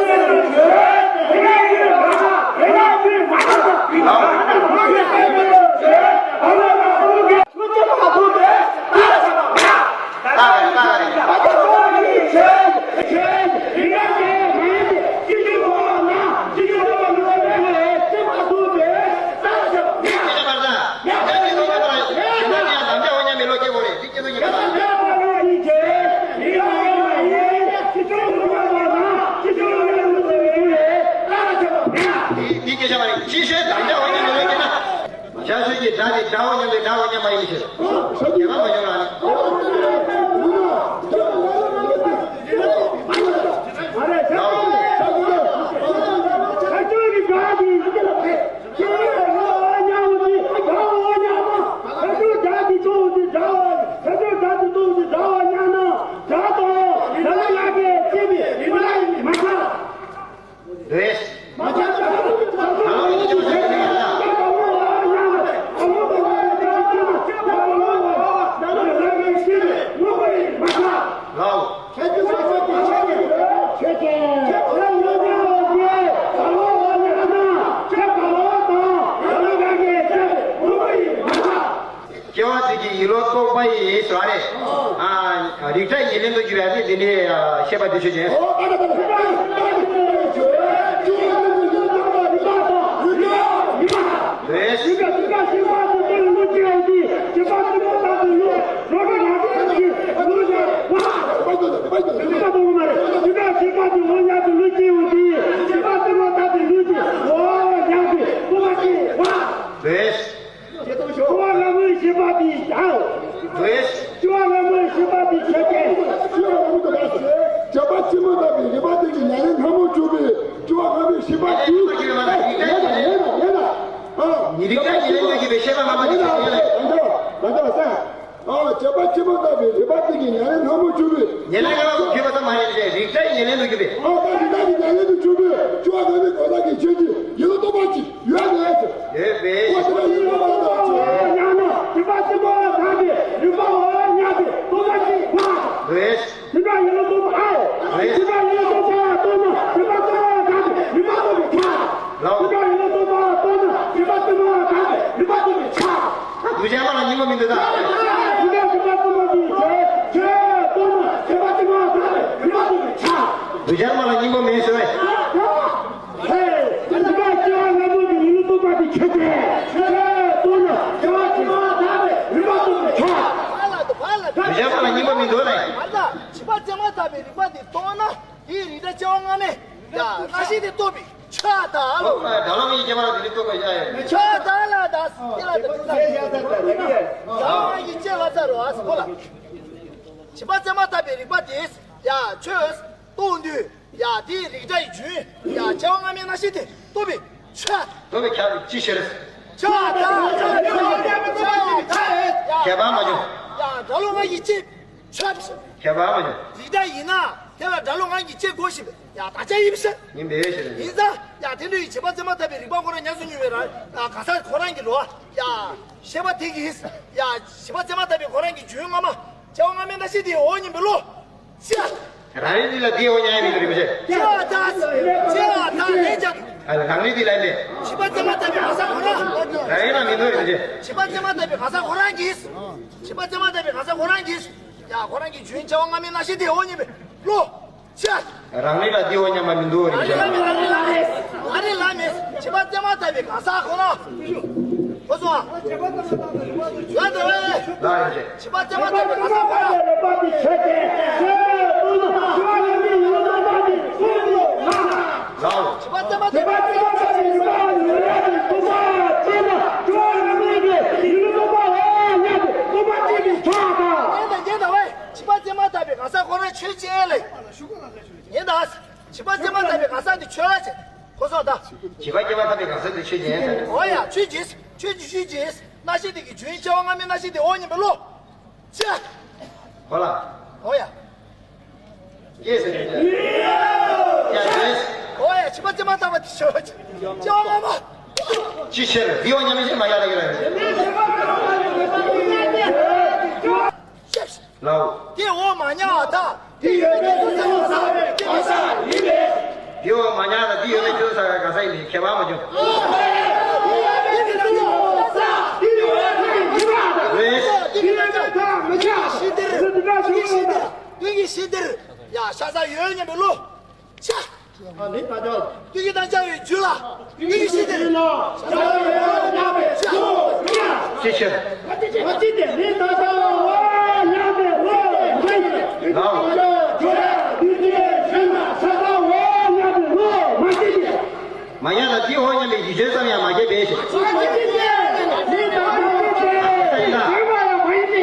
འདི་སྐད་ཆ་མ་རེད། ཅི་ཞིག་དམ་བཅའ་འོ་མཉམ་པའི་བློ་སྐྱེས་ན། བྱ་ཤུལ་གྱི་དགྲ་དེ་དགྲ་འོ་མཉམ་པའི་དགྲ་འོ་མཉམ་མ་ཡིན་ཞེས། དེ་མ་མ་ཡོང་ལ་ནི། སྐྱེ་བ་དེ་གི་ཡིད་བློ་རྟོག་པ་ཡིས་ཟེར་བ་རེད། ཨ། རིགས་འདྲ་ཉེར་ལེན་དུ་གྱུར་པའི་དེ་འདི་ནི་བཤད་པ་དེ་ཆོས་ཅན། ལོས། སྤྱི་བོ་ལྔ་མོའི་བཞི་པ་དེ་བཞག་སྤྱི་བོ་ལྔ་མོའི་བཞི་པ་དེ་ཆོས་ཅན། སྤྱི་བོ་ལྔ་མོ་དང་། བྱེད་པ་ཆེན་པོ་དག་པའི་རིག་པ་དེ་གི་ཉེར་ལེན་ལྷ་མོ་གྱུར་པའི་སྤྱི་བོ་ལྔ་མོའི་བཞི་པ་དེ། ཉེར་ལེན་དུ་གྱུར་པའི་བཤད་པ་ལྔ་པ་དེ་ཆོས་ཅན། ཨ། བྱེད་པ་ཆེན་པོ་དག་པའི་རིག་པ་དེ་གི་ཉེར་ལེན་ལྷ་མོ་གྱུར་པའི། ཉེར་ལེན་ལྔ་པོ་གྱུར་པ་ཙམ་མ་ཡིན་ཏེ་རིགས་འདྲ་ཉེར་ལེན་དུ་གྱུར་པའི། ཨ། ད་རིགས་འདྲ་གི་ཉེར་ལེན་དུ་གྱུར་པའི་སྤྱི་བོ་ལྔ་མོའི་གོ་ས་གི་ཆོས་ཀྱི་ཡིད་བློ་རྟོག་པ་ཅིག་ཡོད་མེད་ཟེར། ཡོད་མེད། ཨོ་དེ་ལ་ཡིད་བློ་རྟོག་པ་ཅིག་ཉམས་ན་རིག་པ་གཅིག་པོ་ལ་དག་པའི་རིག་པ་འོ་ཉམས་པའི་རྟོག་པ་ཅིག་བ། རེད། རིགས་འདྲ་ཉེར་ལེན་རྟོག་པ། ཨོ། རེད། རིགས་འདྲ་ཉེར་ལེན་རྟོག་པ་རྟོགས་ན་རིག་པ་གཅིག་པོ་ལ་དག་པའི་རིག་པ་རྟོགས་པའི་ཆ། ལའོ། རིགས་འདྲ་ཉེར་ལེན་རྟོག་པ་རྟོགས་ན་རིག་པ་གཅིག་པོ་ལ་དག་པའི་རིག་པ་རྟོགས་པའི་ཆ། དུ་ཅན་མ་ལ་སྙིང་པོ་མི་འདོད་ད། དུ་ཅན་གྱི་པ་ཀུན་སློང་གི་ཆོས་ཆོས་སྟོང་ན་ཆོས་པ་ཀུན་སློང་དག་པའི་རིག་པ་རྟོགས་པའི་ཆ། དུ་ཅན་མ་ལ་སྙིང་པོ་མིན་ཟེར་བས། ཧེ། དེ་ནི་སྐྱེ་བ་སྔ་མ་གི་ཡིད་བློ་རྟོག་པ་དེ་ཆོས་ཅན། ཆོས་སྟོང་ན་ཆོས་པ་ཀུན་སློང་དག་པའི་རིག་པ་རྟོགས་པའི་ཆ། དུ་ཅན་མ་ལ་སྙིང་པོ་མིན་འདོད་ལ། བྱེད་པ་ཅན་མ་དག་པའི་རིག་པ་དེ་སྟོང་ན་དེའི་རིགས་འདྲ་སྐྱེ་བ་སྔ་མའི་ཡ་རྣམ་ཤེས་དེ་རྟོགས་པའི། ཆ་དང་ལོ། ཨོ། ད་ལོ་ངའི་སྐྱེ་བ་ལ་དེ་ནི་རྟོགས་པའི་ཡ་ཡ། ཆ་དང་ལ་དང་སྐྱེ་ལ་དང་ལ། ད་ཡི་ཅེ་ལ་ཚ་རོ་ཨ་སི་ཁོ་ལ། བྱེད་པ་ཙམ་མ་དག་པའི་རིག་པ་དེས་ཡ་ཆོས་རྟོགས་དུས་ཡ་དེའི་རིགས་འདྲ་ཡི་རྒྱུན་ཡ་སྐྱེ་བ་སྔ་མའི་རྣམ་ཤེས་དེ་རྟོགས་པའི་ཆ། རྟོགས་པའི་ཆ་ཅི་ཕྱིར། ཆ་དང་ཆ་དང་ཆ་དང་ཡ། ཁྱད་པར་མ་བྱུང་། ཡ་ད་ལོ་ང་ཡི་ཅེ། ཆོས་ཁྱད་པར་མ་བྱུང་། རིགས་འདྲ་ཡིན་ན་དེ་ལ་སྒྲ་ལོ་ང་གཉིས་ཆེ་དགོས་ཤིང་ཡ་ད་ཆ་ཡིན་ཟེར། ཡིན་པའི་ཕྱིར། ཡིན་ཙང་ཡ་དེ་འདྲ་ཡི་བྱེད་པ་ཙམ་མ་དག་པའི་རིག་པ་ཁོ་རང་ཉམས་སུ་མྱོང་བའི་རང་གང་ཟག་ཁོ་རང་གི་ལོ་ཡ་ཤེས་པ་དེ་གིས་ཡ་བྱེད་པ་ཙམ་མ་དག་པའི་ཁོ་རང་གི་རྒྱུན་སྔ་མ་སྐྱེ་བ་སྔ་མའི་རྣམ་ཤེས་དེ་འོ་ཉིད་པའི་བློ་ཅི། རང་རིག་འདི་ལ་དེའི་འོ་ཉམས་ཡ་མི་འདུག་རིན་པོ་ཆེ། ཅི་བ་ད་ཅི་བ་ད་ལས་ཀྱང་། ཨ་ལ་རང་རིག་འདི་ལ་ཡིན་པས། བྱེད་པ་ཙམ་མ་དག་པའི་གང་ཟག་ཁོ་རང་། རང་རིག་ལ་མི་འདུག་རིན་པོ་ཆེ། བྱེད་པ་ཙམ་མ་དག་པའི་གང་ཟག་ཁོ་རང་གིས། བྱེད་པ་ཙམ་མ་དག་པའི་གང་ཟག་ཁོ་རང་གིས། ཡ་ཁོ་རང་གི་རྒྱུན་སྐྱེ་བ་སྔ་མའི་རྣམ་ཤེས་དེ་འོ་ཉིད་པའི་བློ། ཅི། རང་རིག་ལ་དེའི་འོ་ཉམས་པ་མི་འདུག་རིན་པོ་ཆེ། ཨ་རི་ལ་མེད། ཨ་རི་ལ་མེད། བྱེད་པ་ཙམ་མ་དག་པའི་གང་ཟག་ཁོ་རང་། ཁོ་སོང་ཨ། ཡོད་དོ། ལ་རིན་ཆེ། བྱེད་པ་ཙམ་མ་དག་པའི་གང་ཟག་ཁོ་རང་། ལའོ། བྱེད་པ་ཙམ་མ་དག་པའི་གང་ཟག་ཁོ་རང་། ཉན་དང་ཉན་དང་བས། བྱེད་པ་ཙམ་མ་དག་པའི་གང་ཟག་ཁོ་རང་ཆོས་ཅན་ལས། ཉན་དང་། བྱེད་པ་ཙམ་མ་དག་པའི་གང་ཟག་དེ་ཆོས་ཅན། ཁོ་སོང་ད། བྱེད་པ་ཙམ་མ་དག་པའི་གང་ཟག་དེ་ཆོས་ཅན། འོ་ཡ་ཆོས་ཅན། ཆོས་ཅན་ཆོས་ཅན། རྣམ་ཤེས་དེ་གི་རྒྱུན་སྐྱེ་བ་སྔ་མའི་རྣམ་ཤེས་དེ་འོ་ཉིད་པའི་བློ། ཅི། ཧོ་ལ། འོ་ཡ། ཡེ་ཟེར་ནས། ཡ་ཡེ། འོ་ཡ་བྱེད་པ་ཙམ་མ་དག་པ་དེ་ཆོས་ཅན། སྐྱེ་བ་སྔ་མ། ཅི་ཕྱིར་འདི་འོ་ཉམས་ཤེས་མ་ཡ་ལ་ཡོད་རེད། ལའོ། དེ་འོ་མ་ཉམས་པ་དང་། དེ་ཡོད་མེད་ཚུལ་གསལ་བའི་གང་ཟག་ཡིན་པས། དེ་འོ་མ་ཉམས་དང་དེ་ཡོད་མེད་ཚུལ་གསལ་བའི་གང་ཟག་ཡིན་པས་ཁྱད་པར་མ་བྱུང་། དེ་གི་རྣམ་གཞག་རེད། དེ་གི་རྣམ་གཞག་དེ་གི་ཤེས་དེར། དེ་གི་ཤེས་དེར། དེ་གི་ཤེས་དེར། ཡ་ཤ་ཟ་ཡོད་སྙམ་པའི་བློ། ཆ། ཨ་ནི་ད་ལྟ། དེ་གི་རྣམ་གཞག་ཡོད་རྒྱུད་ལ། དེ་གི་ཤེས་དེར། ཤ་ཟ་ཡོད་སྙམ་པའི་བློ། ཆ། ཅི་ཕྱིར། མ་ཅི་སྟེ་ནི་ད་ལྟ་འོ་སྙམ་པའི་བློ་མ་ཡིན། ལའོ། དེ་དེ་ཤེས་ན་ཤ་ཟ་འོ་སྙམ་པའི་བློ་མ་ཅི་སྟེ། མ་ཉམས་དང་དེ་འོ་སྙམ་པའི་ཡིད་དཔྱོད་ཙམ་ཡང་མ་སྐྱེས་པའི་ཕྱིར། མ་ཅི་སྟེ་ནི་ད་ལྟ་འོ་སྙམ་པའི་བློ་མ་ཡིན་ཏེ།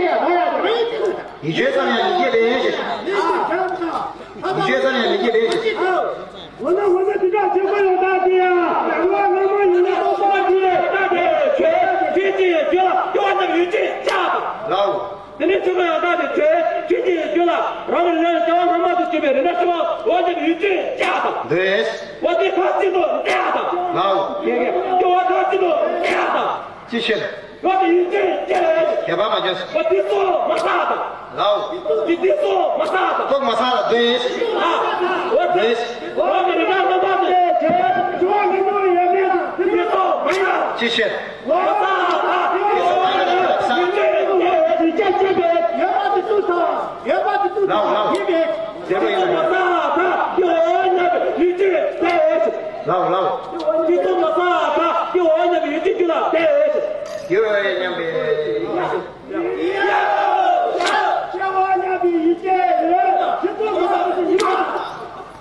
ཡིད་དཔྱོད་ཙམ་ཡང་མི་སྐྱེས་པའི་ཕྱིར། ཡིད་དཔྱོད་ཙམ་ཡང་མི་སྐྱེས་པའི་ཕྱིར། འོ་ན་འོ་ན་དེ་འདྲ་བྱེད་དགོས་ཡོད་ད་དེ་ཡ། ཡང་ན་སྔ་མ་ཡིན་ན་རྟོགས་པ་དེ་ལྟ་དེ་ཆོས་ཆོས་ཅན་ཡོད་རྒྱུ་ལ་སྐྱེ་བ་རྣམས་ཡུལ་ཅན་བཞག་དང་། ལའོ། དེ་ནས་ཆོས་མ་ཡང་དག་དེ་ཆོས་ཆོས་ཅན་ཡོད་རྒྱུ་ལ་རང་གི་ལུས་སྐྱེ་བ་སྔ་མ་དུ་སྐྱེས་པའི་རིགས་ནི་ཆོས་འོ་ཅན་ཡུལ་ཅན་བཞག་དང་། འདོད། འོ་དེ་ཁ་ཅིག་ཏུ་འདོད། ལའོ། སྐྱོ་བ་ཐོག་གཅིག་ཏུ་སྐྱེ་ཡག་དང་། ཅི་ཕྱིར། ང་དང་ཡིད་ཆེས་སྐྱེ་ཡག་ཡོད། ཁྱད་པར་མ་བྱས། ང་དེ་ཚོ་མ་བསགས་དང་། ལའོ། དེ་དེ་ཚོ་མ་བསགས་དང་། ཐོག་མ་བསགས་དང་། དོན། ཨ། འོ་དེ། འོ་དེ་རིག་པ་རྣམ་པ་དེ། ཇོ་ལི་ནོ་ཡ་མེད་དང་དེ་ཚོ་མ་ཡ། ཅི་ཕྱིར། ང་བསགས་དང་། དེ་ཚོ་མ་ཡ། ཡིད་ཆེས་སྐྱེ་ཡག་ཡོད་པ་དེ་ཚོ་དང་། ཡོད་པ་དེ་ཚོ་དང་། ཡིན་པས། དེ་ཚོ་མ་བསགས་དང་། དེ་འོ་ཉམས་པའི་ཡིད་ཆེས་སྐྱེ་ཡག་ཡོད། ལའོ་ལའོ། དེ་ཚོ་མ་བསགས་དང་། དེ་འོ་ཉམས་པའི་ཡིད་ཆེས་རྒྱུད་ལ་སྐྱེ་ཡག་ཡོད། དེ་འོ་ཉམས་པའི། སྐྱེ་བ་ཉམས་པའི་ཡིད་ཆེས་ཡོད། དེ་ཚོ་མ་བསགས་དང་། ཡིན་པས།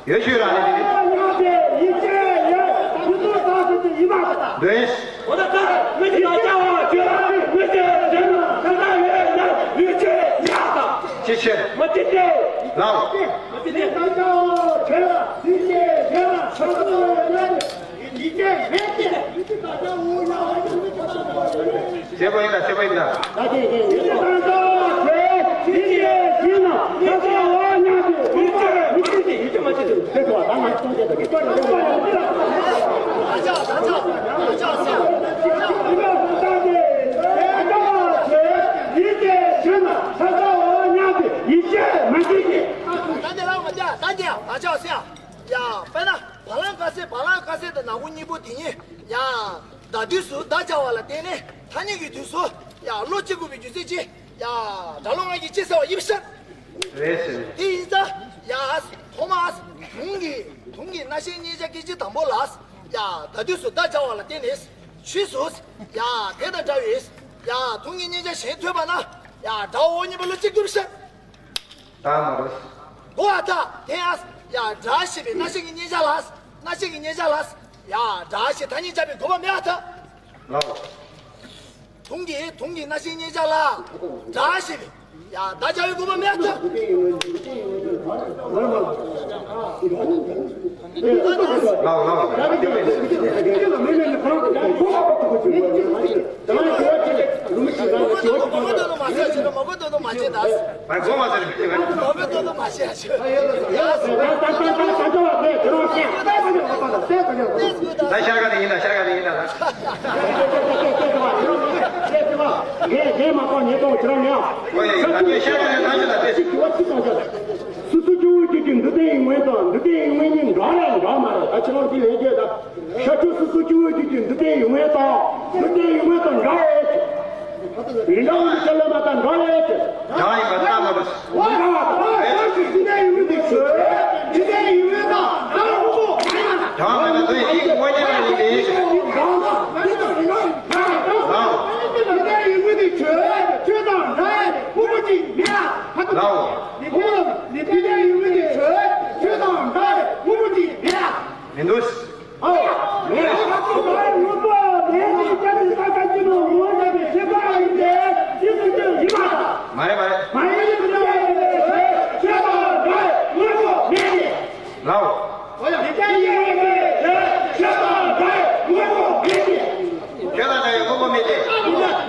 ཡོད་ཤོད་ར་ལེ་ལེ། སྐྱེ་བ་ཉམས་པའི་ཡིད་ཆེས་ཡོད། དེ་ཚོ་བསགས་དང་། ཡིན་པས། འདོན། འོ་ད་ད་མི་གཅིག་ལ་སྐྱེ་བ་བྱོས། མི་གཅིག་བྱོས་ན་ད་ལྟ་ཡོད་ན་ཡིད་ཆེས་ཡག་དང་། ཅི་ཕྱིར། མ་ཅི་སྟེ། ལའོ། མ་ཅི་སྟེ། ད་ལྟ་བྱོས་ལ་ཡིད་ཆེས་ཡོད་ལ་ཆགས་སྡང་ཡོད་ན། ཡིད་ཆེས་མེད་དེ། ཡིད་ཆེས་ད་ལྟ་འོ་ཡ་ཨ་ཡ་མི་ཆགས་པ་ཡོད་རེད། ཞེས་པ་ཡིན་ད། ཞེས་པ་ཡིན་ད། ད་དེ་དེ་ཡིད་ཆེས་ད་ལྟ་བྱོས། ཡིད་ཆེས་ཡིན་ན་ད་ལྟ་འོ་ཉམས་པའི་ཡིད་ཆེས་མི་ཆེས་ཏེ། ཡིད་ཆེས་མ་ཆེས་ཏེ། དེ་ཐོག་ད་ང་ཚོ་དེ་དེ་དེ་དེ་དེ་ཡིད་ཆེས་ཡིན་ན་ད་ལྟ་འོ་ཉམས་པའི་ཡིད་ཆེས་མ་ཆེས་ཏེ། ད་དེ་ལ་ང་ད་ད་དེ་ད་ཆ་སེ་ཡ། ཡ། དཔེར་ན་བ་ལང་ཀ་སེ། བ་ལང་ཀ་སེ་དང་ན་བུ་གཉིས་པོ་དེ་གཉིས། ཡ། ད་དུས་སུ་ད་བྱ་བ་ལ་བརྟེན་ནས་ཐ་སྙད་ཀྱི་དུས་སུ། ཡ། བློ་གཅིག་དགོས་པའི་རྒྱུ་མཚན་ཅི། ཡ། དགྲ་ལོ་ང་གིས་ཅི་ཟེར་བ་ཡིན་ཟེར། རེད་ཟེར། དེ་ཡིན་ཙང་། ཡ། ཐོག་མ། དུང་གི། དུང་གི་རྣ་ཤེས་མཉན་བྱ་སྐད་ཅིག་དང་པོ་ལ། ཡ། ད་དུས་སུ་ད་བྱ་བ་ལ་བརྟེན་ནས། ཆོས་སུ། ཡ། དེ་དང་འདྲ་བའི། ཡ། དུང་གི་མཉན་བྱ་གཞན་ཐོས་པ་ན། ཡ། དགྲ་བོ་གཉིས་པོ་ལ་གཅིག་གྱུར་ཟེར། ད་མ་རེད། གོ་བ་ད་དེ་ཨ། ཡ། དགྲ་ཞེས་པའི་རྣ་ཤེས་ཀྱི་མཉན་བྱ་ལ། རྣ་ཤེས་ཀྱི་མཉན་བྱ་ལ། ཡ། དགྲ་ཞེས་ཐ་སྙད་སྦྱར་བའི་དགོས་པ་མེད་ཨ་ད། ལའོ། དུང་གི། དུང་གི་རྣ་ཤེས་མཉན་བྱ་ལ། དགྲ་ཞེས་པའི། ཡ། ད་སྦྱར་བའི་དགོས་པ་མེད་ཨ་ད། ལའོ་ལའོ། ལའོ་ལའོ། མ་གོ་མ་ཟེར་མི་ཤེས་པ། མ་གོ་མ་ཟེར་མི་ཤེས་པ། ད་ཤ་ཁ་ནས་ཡིན་ད། ཤ་ཁ་ནས་ཡིན་ད། ངས་ངས་མ་གོ་ཉེས་གཏོང་ཁྱེད་རང་ཉོན། ཨོ་ཡ་ཡ། ད་ཁྱོད་ཤ་ཁ་ནས་ད་ཤ་ད་ཏེ། སོ་སོ་སྐྱེ་བོ་རྒྱུད་ཀྱི་འདུ་ལྡན་ཡིད་དབང་དང་འདུ་ལྡན་ཡིད་དབང་གཉིས་འདྲ་རེད་འདྲ་མ་རེད། ད་ཁྱེད་རང་ཚོས་ལན་རྒྱག་ད། ཤ་ཁྱོད་སོ་སོ་སྐྱེ་བོ་རྒྱུད་ཀྱི་འདུ་ལྡན་ཡིད་དབང་དང་འདུ་ལྡན་ཡིད་དབང་དང་འདྲ་རེད། རིན་ཐང་འདི་ཁས་ལེན་མ་དང་འདྲ་རེད། འདྲ་ཡིན་པ་ལྟ་མ་རེད། འདུ་ལྡན་ཡིད་དབང་དང་འདྲ་རེད། འདུ་ལྡན་ཡིད་དབང་དང་འདྲ་རེད། དངོས་གནས་ཡིན་པའི་ཤ། ལའོ། འདུ་ལྡན་ཡིད་དབང་དེ་ཁྱོད་ཁྱོད་དང་འདྲ་རེད། དངོས་པོ་ཅིག་མེད་ཨ། ལའོ། འདུ་ལྡན་ཡིད་དབང་དེ་ཁྱོད་དང་འདྲ་རེད། དངོས་པོ་ཅིག་མེད་ཨ། ལའོ། འདུ་ལྡན་ཡིད་དབང་དེ་ཁྱོད་ཁྱོད་དང་འདྲ་རེད། དངོས་པོ་ཅིག་མེད་ཨ། མི་འདུག། ཨོ། དངོས་པོ་མེད་ནི་ཀྱང་ནི་ས་ཆ་གཅིག་ནང་ངོ་བོ་ཉམས་པའི་ཤེས་པ་ཡིན་ཏེ། དེ་ནི་ཁྱོད་ཡིན་པ་དང་། མ་རེད་མ་རེད། མ་ཡིན་ནི་ཁྱོད་ཡིན་པའི་ཕྱིར། ཁྱོད་དང་འདྲ་བའི་དངོས་པོ་མེད་ནི། ལའོ། ཁྱོད་ཡིན་པའི་ཕྱིར། ཁྱོད་དང་འདྲ་བའི་དངོས་པོ་མེད་ནི། ཁྱོད་དང་འདྲ་བའི་དངོས་པོ་མེད་དེ།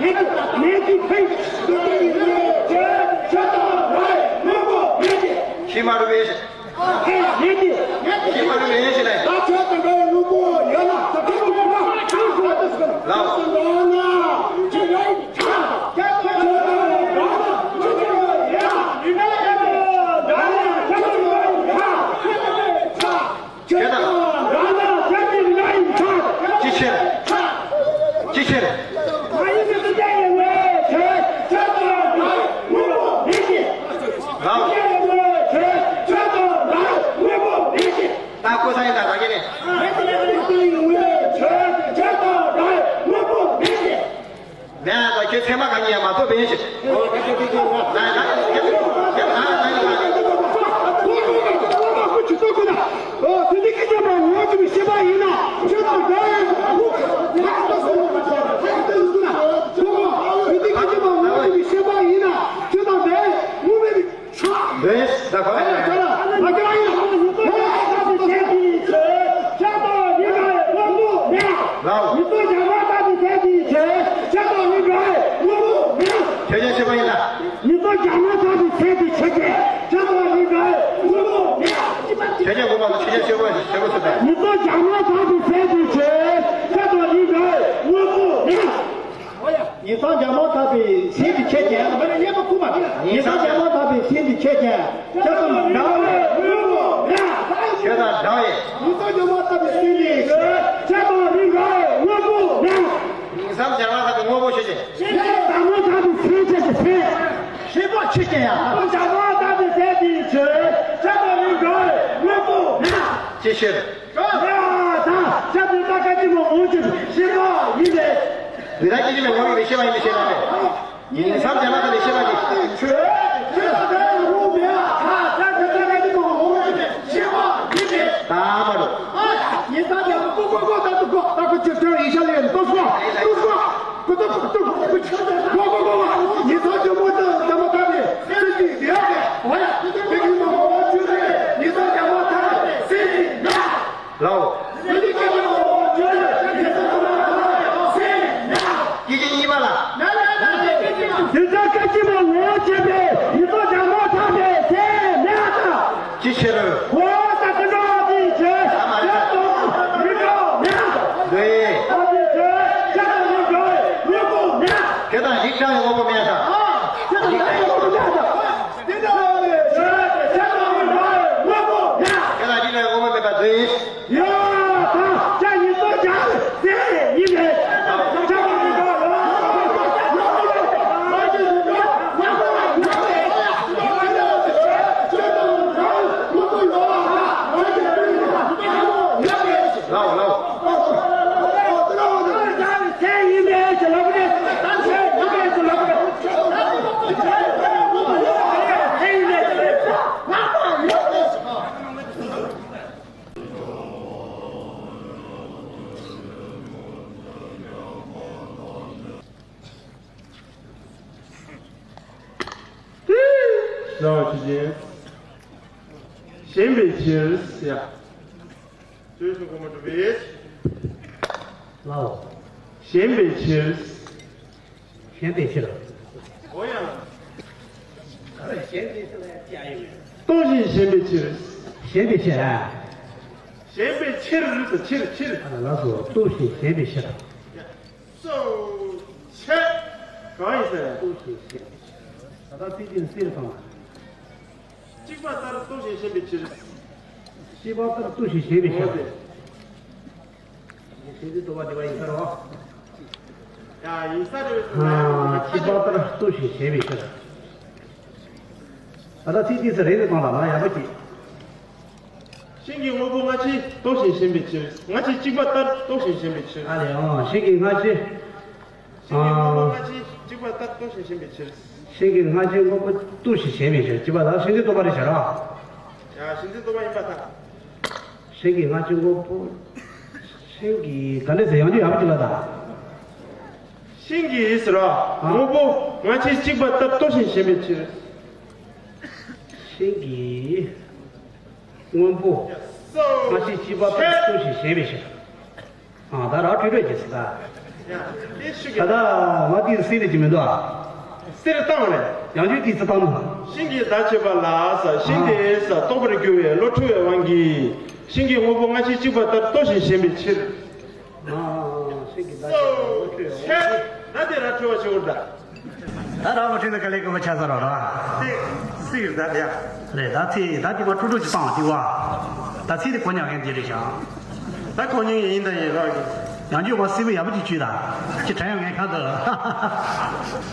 མེད་དེ། མེད་དེ། ཁྱོད་དང་འདྲ་བའི་དངོས་པོ་མེད་དེ། ཤེས་མ་རུང་བའི། ལའོ། ཁྱོད་དང་། ཅི་ཕྱིར། ཅི་ཕྱིར། ལའོ། ད་ཀོ་ས་ཡིན་ད་ད་གེ་ནས། མེད་ད། ཁྱོད་ཚད་མ་ག་ཉིད་ཡང་མ་ཐོབ་པའི་ཕྱིར། ད་ད་ད་ད་ད་ད་ད། ཨོ། དེ་འདི་སྐད་ཆ་མ་ངོ་ཚ་བའི་ཤེས་པ་ཡིན་ན། ཁྱོད་དང་འདྲ་ཡང་ངོ་ཚ་བའི་ཤེས་པ་ཡིན་ན། ཁྱོད་དང་འདྲ་ཡང་ངོ་མེད་པའི། འདོན་ད་ག་ལ། ལའོ། ཁྱེད་ཀྱི་ཤེས་པ་ཡིན་ན། མི་ཚོགས་རྒྱ་མ་ཚང་གི་ཚད་དུ་ཆེ་ཆེ། ཁྱེད་ཀྱི་དགོངས་པ་ལ་ཆེ་ཆེ་ཤེས་པ་ཤེས་པ་ཟེར་ཏེ། མི་ཚོགས་རྒྱ་མ་ཚང་གི་ཚད་དུ་ཆེ། ཅེས་ཡ། བྱ་བ་དག་ཏུ་ཟད་པའི་ཕྱིར། ཆགས་པ་མི་འགག་པའི་དངོས་པོ་མེད། ཅི་ཕྱིར། ཡ་ད་ཆགས་པའི་རྟགས་ཁ་ཅི་སྨོ། འོ་ཅི་ཤེས་པ་ཡིན་པས། འདི་དག་སྐད་ཅིག་མའི་ངོ་བོ་ཡིན་པས་ཤེས་པ་ཡིན་པས་ཤེས་པ་མེད། ཉིང་མཚམས་སྦྱར་བ་དང་ལས་ཤེས་པ་གཅིག་ཆོས་ཆོས་དང་ལྡན་རུང་མེད་པ་དག་ཆགས་པའི་རྟགས་ཁ་ཅི་སྨོ། འོ་ཅི་ཤེས་པ་ཡིན་པས། ད་མ་རུ། ཉིང་མཚམས་སྦྱར་བ་ཀོ་ཀོ་ཀོ་ད་དུ་ཀོ་ད་ཀོ་ཅི་ཅི་ཡིག་ཆ་ལས་ཏོ་ཀོ་ཏོ་ཀོ། ཀོ་ཀོ་ཀོ་ཀོ། ཉིང་མཚམས་ཀྱི་མོ་དང་ལྡན་མ་ཐག་པའི་སེམས་ཅན་ཡོད་པས། འོ་ཡ། དེ་གི་མ་མོ་བཅུ་དེ་ཉིང་མཚམས་ཀྱི་མོ་ཐག་པའི་སེམས་ཅན་ཡོད། ལའོ། དེ་གི་མ་མོ་བཅུ་དེ་ཉིང་མཚམས་ཀྱི་མོ་ཐག་པའི་སེམས་ཡོད། སྐད་ཅིག་གཉིས་པ་ལ། ཉིང་མཚམས་ཁ་ཅི་སྨོ། ངོ་བོ་ཆད་པས་ཉིང་མཚམས་ཀྱི་མོ་ཐག་པའི་སེམས་མེད་པ་དང་། ཅི་ཕྱིར། འོ་ད་དེ་འདྲ་བ་དེའི་ཕྱིར། ཆགས་དང་རིག་པ་མེད། འདོད། ཨ་དེའི་ཕྱིར་ཆགས་དང་རིག་པའི་དངོས་པོ་མེད། ཁྱེད་དང་རིགས་དྲག་པའི་དངོས་པོ་མེད་དང་། ཨ་ཁྱེད་དང་རིགས་དྲག་པའི་དངོས་པོ་མེད་དང་། དེ་འདྲ་བའི་ཕྱིར་ཆགས་དང་རིག་པའི་དངོས་པོ་མེད། ཁྱེད་དང་རིགས་དྲག་པའི་དངོས་པོ་མེད་པར་འདོད། ཡ་ད་ཆ་ཉིད་དུ་བྱ་སེ་ཡིན་པས། ཆ་ཉིད་དུ་བྱ་ལ། ལའོ་ལའོ། ལའོ་ཇི་ལྟར་ཞེན་པའི་ཕྱིར་ཡ། ལའོ། ཞེན་པའི་ཕྱིར། ཞེན་པའི་ཕྱིར། འོ་ཡ། ལྟོགས་ཤིང་ཞེན་པའི་ཕྱིར། ཞེན་པའི་ཕྱིར། ཞེན་པའི་ཕྱིར་ཟེར་ཕྱིར་ཕྱིར། ཨ་ལ་ལགས་སོ། ལྟོགས་ཤིང་ཞེན་པའི་ཕྱིར། སོ། ཆེ། གང་ཡིན་ཟེར། ལྟོགས་ཤིང་ཞེན་པའི་ཕྱིར། ད་ལྟ་ཚིག་དེ་གསེར་དང་། གཅིག་པ་ལྟར་ལྟོགས་ཤིང་ཞེན་པའི་ཕྱིར། གཅིག་པ་ལྟར་ལྟོགས་ཤིང་ཞེན་པའི་ཕྱིར། འོ་དེ། ཞེན་པའི་ལྟོགས་པ་འདི་པ་ཡིན་ས་རེད་བ། ཡ་ཡིན་ས་རེད་བས། ཨ་གཅིག་པ་ལྟར་ལྟོགས་ཤིང་ཞེན་པའི་ཕྱིར། ད་ལྟ་ཚིག་དེ་ཚོ་རེ་རེ་བཏང་ལ་ང་ཡག་པོ་གྱིས། ཤིང་གི་དངོས་པོ་སྔ་ཕྱི་ལྟོགས་ཤིང་ཞེན་པའི་ཕྱིར། སྔ་ཕྱི་གཅིག་པ་ལྟར་ལྟོགས་ཤིང་ཞེན་པའི་ཕྱིར། ཨ་ལས་ཨང་། ཤིང་གི་སྔ་ཕྱི། ཤིང་གི་དངོས་པོ་སྔ་ཕྱི་གཅིག་པ་ལྟར་ལྟོགས་ཤིང་ཞེན་པའི་ཕྱིར། ཤིང་གི་སྔ་ཕྱི་དངོས་པོ་ལྟོགས་ཤིང་ཞེན་པའི་ཕྱིར། གཅིག་པ་ལ་ཤིང་འཛིན་རྟོག་པ་རེད་བྱ་ར། ཡ་ཤིང་འཛིན་རྟོག་པ་ཡིན་པར་ཐལ། ཤིང་གི་སྔ་ཕྱི་དངོས་པོ། ཤིང་གི་ག་འདྲ་ཟེར་ཡང་རྒྱུ་ཡག་པོ་ཅིག་ལ་ད། ཤིང་གི་ཟེར་ར། ཨ། དངོས་པོ་སྔ་ཕྱི་གཅིག་པ་ལྟར་ལྟོགས་ཤིང་ཞེན་པའི་ཕྱིར། ཤིང་གི་དངོས་པོ་སྔ་ཕྱི་གཅིག་པ་ལྟར་ལྟོགས་ཤིང་ཞེན་པའི་ཕྱིར། ཨ་ད་ར་འཕྲོས་འཕྲོས་ཀྱིས་ཟེར་ད། ད་ལྟ་ང་དེའི་གསེར་རེད་ཀྱི་མི་འདུག་ཨ། གསེར་བཏང་རེད། ཡང་བསྐྱར་དེའི་ཚེ་བཏང་ནོ། ཤིང་གི་བརྡ་བྱེད་པ་ལ་ས། ཤིང་དེ་ས་རྟོགས་པར་འགྱུར་བའི་བློ་འཁྲུལ་བའི་དབང་གིས། ཤིང་གི་དངོས་པོ་སྔ་ཕྱི་གཅིག་པ་ལྟར་ལྟོགས་ཤིང་ཞེན་པའི་ཕྱིར། ཨ་ཤིང་གི་བརྡ་བྱེད་པ་ལ་བློ་འཁྲུལ་བའི་དབང་གིས། ད་དེ་ར་འཁྲུལ་བ་ཞིག་འོར་ད། ད་རང་མ་ཁྲིད་ན་དཀའ་ལས་ཁག་པོ་ཆགས་ས་རེད་ར། སྲིད་སྲིད་ད་ཡ། རེད་ད་ཚེ་ད་དེ་བ་ཁྲུ་ཁྲུ་ཅིག་བཏང་བ་དེ་བ། ད་ཚེ་དེ་གོ་ཉག་མཁན་དེ་རེད་ཤག་ད་གོ་ཉག་ཡིན་ད་ཡིན་རོགས་ཀྱི། ཡང་རྒྱུ་བ་སྲིད་པ་ཡག་པོ་ཅིག་བཅུས་ད། ཅི་དྲན་ཡོང་ངས་ཁ་འདུག་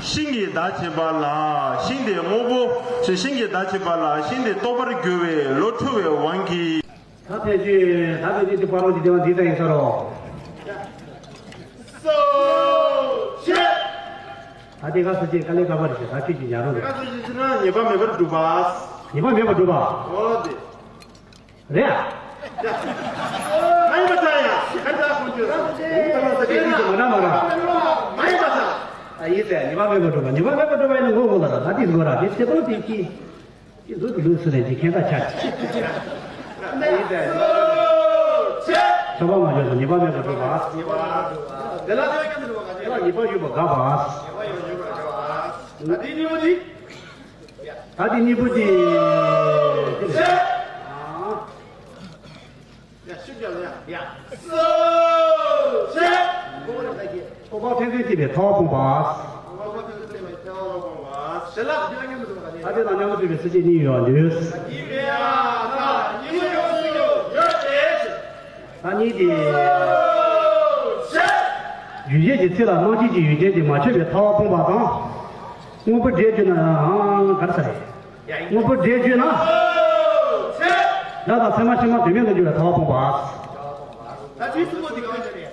ཤིང་གི་བརྡ་བྱེད་པ་ལ་ཤིང་དེ་དངོས་པོ། ཤིང་གི་བརྡ་བྱེད་པ་ལ་ཤིང་དེ་རྟོགས་པར་འགྱུར་བའི་བློ་འཁྲུལ་བའི་དབང་གིས། ད་ཕན་ཆད་ད་ཕན་ཆད་དེ་བར་དུ་འདི་དེ་བ་འདི་ལྟ་ཡིན་ས་རོ། སོ་ཆེ། ད་དེ་ག་ས་ཆེ་དཀའ་ལས་ཁག་པོ་རེད་ཤག་ད་ཁྱོད་ཀྱི་ཉར་རོགས་རེད། དེ་ག་ས་ཆེ་ཟེར་ན་ཉེས་པ་མེད་པར་སྒྲུབ་པ། ཉེས་པ་མེད་པར་སྒྲུབ་པ། འོ་དེ། རེད་ཨ། མ་ཡིན་པ་ད་ཡ་ཁ་ད་ཁོང་ཁྱོད་རང་ད་ལ་ས་ཆེ་དེ་ཚོ་མ་འདྲ་མ་ར། མ་ཡིན་པ་ད། ཨ་ཡིན་ཟེར་ཉེས་པ་མེད་པར་སྒྲུབ་པ། ཉེས་པ་མེད་པར་སྒྲུབ་པ་ཡིན་ན་ངོ་བོ་ལ་ད་ད་དེ་ཚོ་ར་དེ་ཚེ་དང་དེ་ཀྱི། ཀྱི་འདུག་ལུགས་སུ་ལས་ཀྱི་ཁྱད་མཚར་ཆགས། ཁྱབ་པ་མ་བྱུང་ན་ཉེས་པ་མེད་པར་སྒྲུབ་པ། དེ་ལ་དེ་ལ་ཉེས་པ་ཡོད་པ་དགག་པ། ད་དེ་གཉིས་པོ་དེ། ད་དེ་གཉིས་པོ་དེ། ཡ་ཤུགས་རྒྱབ་ལ་ཡ། ཡ། སོ་ཆེ། རྟོག་པ་ཕན་ཚུན་གཅིག་པའི་ཐལ་བ་སྤངས་པ། རྟོག་པ་ཕན་ཚུན་གཅིག་པའི་ཐལ་བ་སྤངས་པ། ཞལ་ལག་ད་དེ་ལ་མཉམ་དུ་གྲུབ་པའི་སེམས་བསྐྱེད་གཉིས་ཡོད་པར་འདོད། གཉིས་པའི་ཨ་ཐ་གཉིས་པའི་ཡོད་ཡོད་དེ། ད་གཉིས་དེ། སོ་ཆེ། ཡུལ་ཅན་གྱི་ཚིག་ལ་རྣམ་མཁྱེན་གྱི་ཡུལ་ཅན་གྱིས་མ་ཆོད་པའི་ཐལ་བ་སྤངས་པ་དང་། སྔོན་པོ་འདྲེས་བརྗོད་ན་ཡང་ག་རེ་ཟེར་རེད། སྔོན་པོ་འདྲེས་བརྗོད་ན། སྒྲ་དང་ཚད་མ་ཕྱི་མ་དོན་མེད་དུ་འགྱུར་བའི་ཐལ་བ་སྤོང་བ། ད་དུས་གསུམ་པོ་འདི་གང་ཡིན་རེད།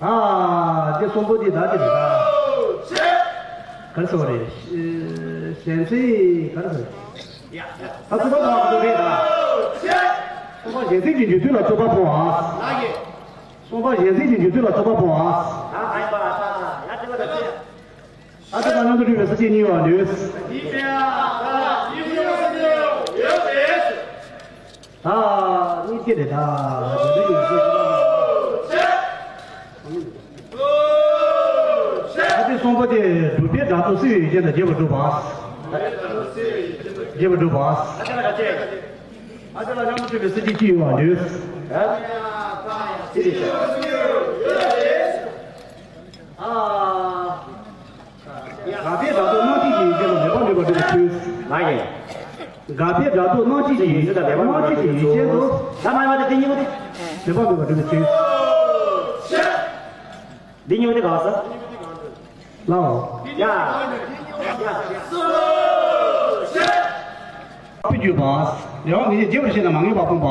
ཨ། དེ་གསུམ་པོ་འདི་ད་དེ་རེད་ད། ག་རེ་ཟེར་བ་རེད། གཞན་ཚིག་ག་རེ་ཟེར། ད་གསུམ་པ་དང་གསུམ་རེད་ད། གསུམ་པ་གཞན་ཚིག་གི་འཇུག་ཚུལ་ལ་རྩོད་པ་སྤོང་བ། གསུམ་པ་གཞན་ཚིག་གི་འཇུག་ཚུལ་ལ་རྩོད་པ་སྤོང་བ། ཨ་དེ་དང་མཉམ་དུ་སྒྲུབ་པའི་ས་བཅད་གཉིས་པ་ནི། ད་གཉིས་ཀྱི་རེད་ད། ད་དེ་གསུམ་པོ་དེ་སྒྲུབ་པའི་སྒྲ་རྟོག་སེལ་བའི་ཡུལ་ཅན་དང་བརྗེ་བར་སྒྲུབ་པ། བརྗེ་བར་སྒྲུབ་པ། ཨ་དེ་ལ་མཉམ་དུ་སྒྲུབ་པའི་ས་བཅད་གཅིག་ཡོད་པ་ནི། ཨ། དགག་པའི་སྒྲ་རྟོག་སྣང་མཆེད་ཀྱི་ཡུལ་ཅན་དུ་མེད་པ་མེད་པར་སྒྲུབ་པའི་ཚུལ། ང་ཡིན། དགག་པའི་སྒྲ་རྟོག་སྣང་མཆེད་ཀྱི་ཡུལ་ཅན་དང་མེད་པ་མེད་པར་སྒྲུབ་པའི་ཚུལ། ད་མ་ཡིན་པ་དེ་དེ་གཉིས་པོ་དེ། མེད་པ་མེད་པར་སྒྲུབ་པའི་ཚུལ། འདི་གཉིས་པོ་དེ་ག་བ་ས། ལའོ། ཡ། ཡ། ཡ། ཨ་བརྗོད་པ། འབྲེལ་བ་ངེས་བྱེད་བརྗེ་བར་བཤད་ན་མ་ངེས་པ་སྤོང་བ།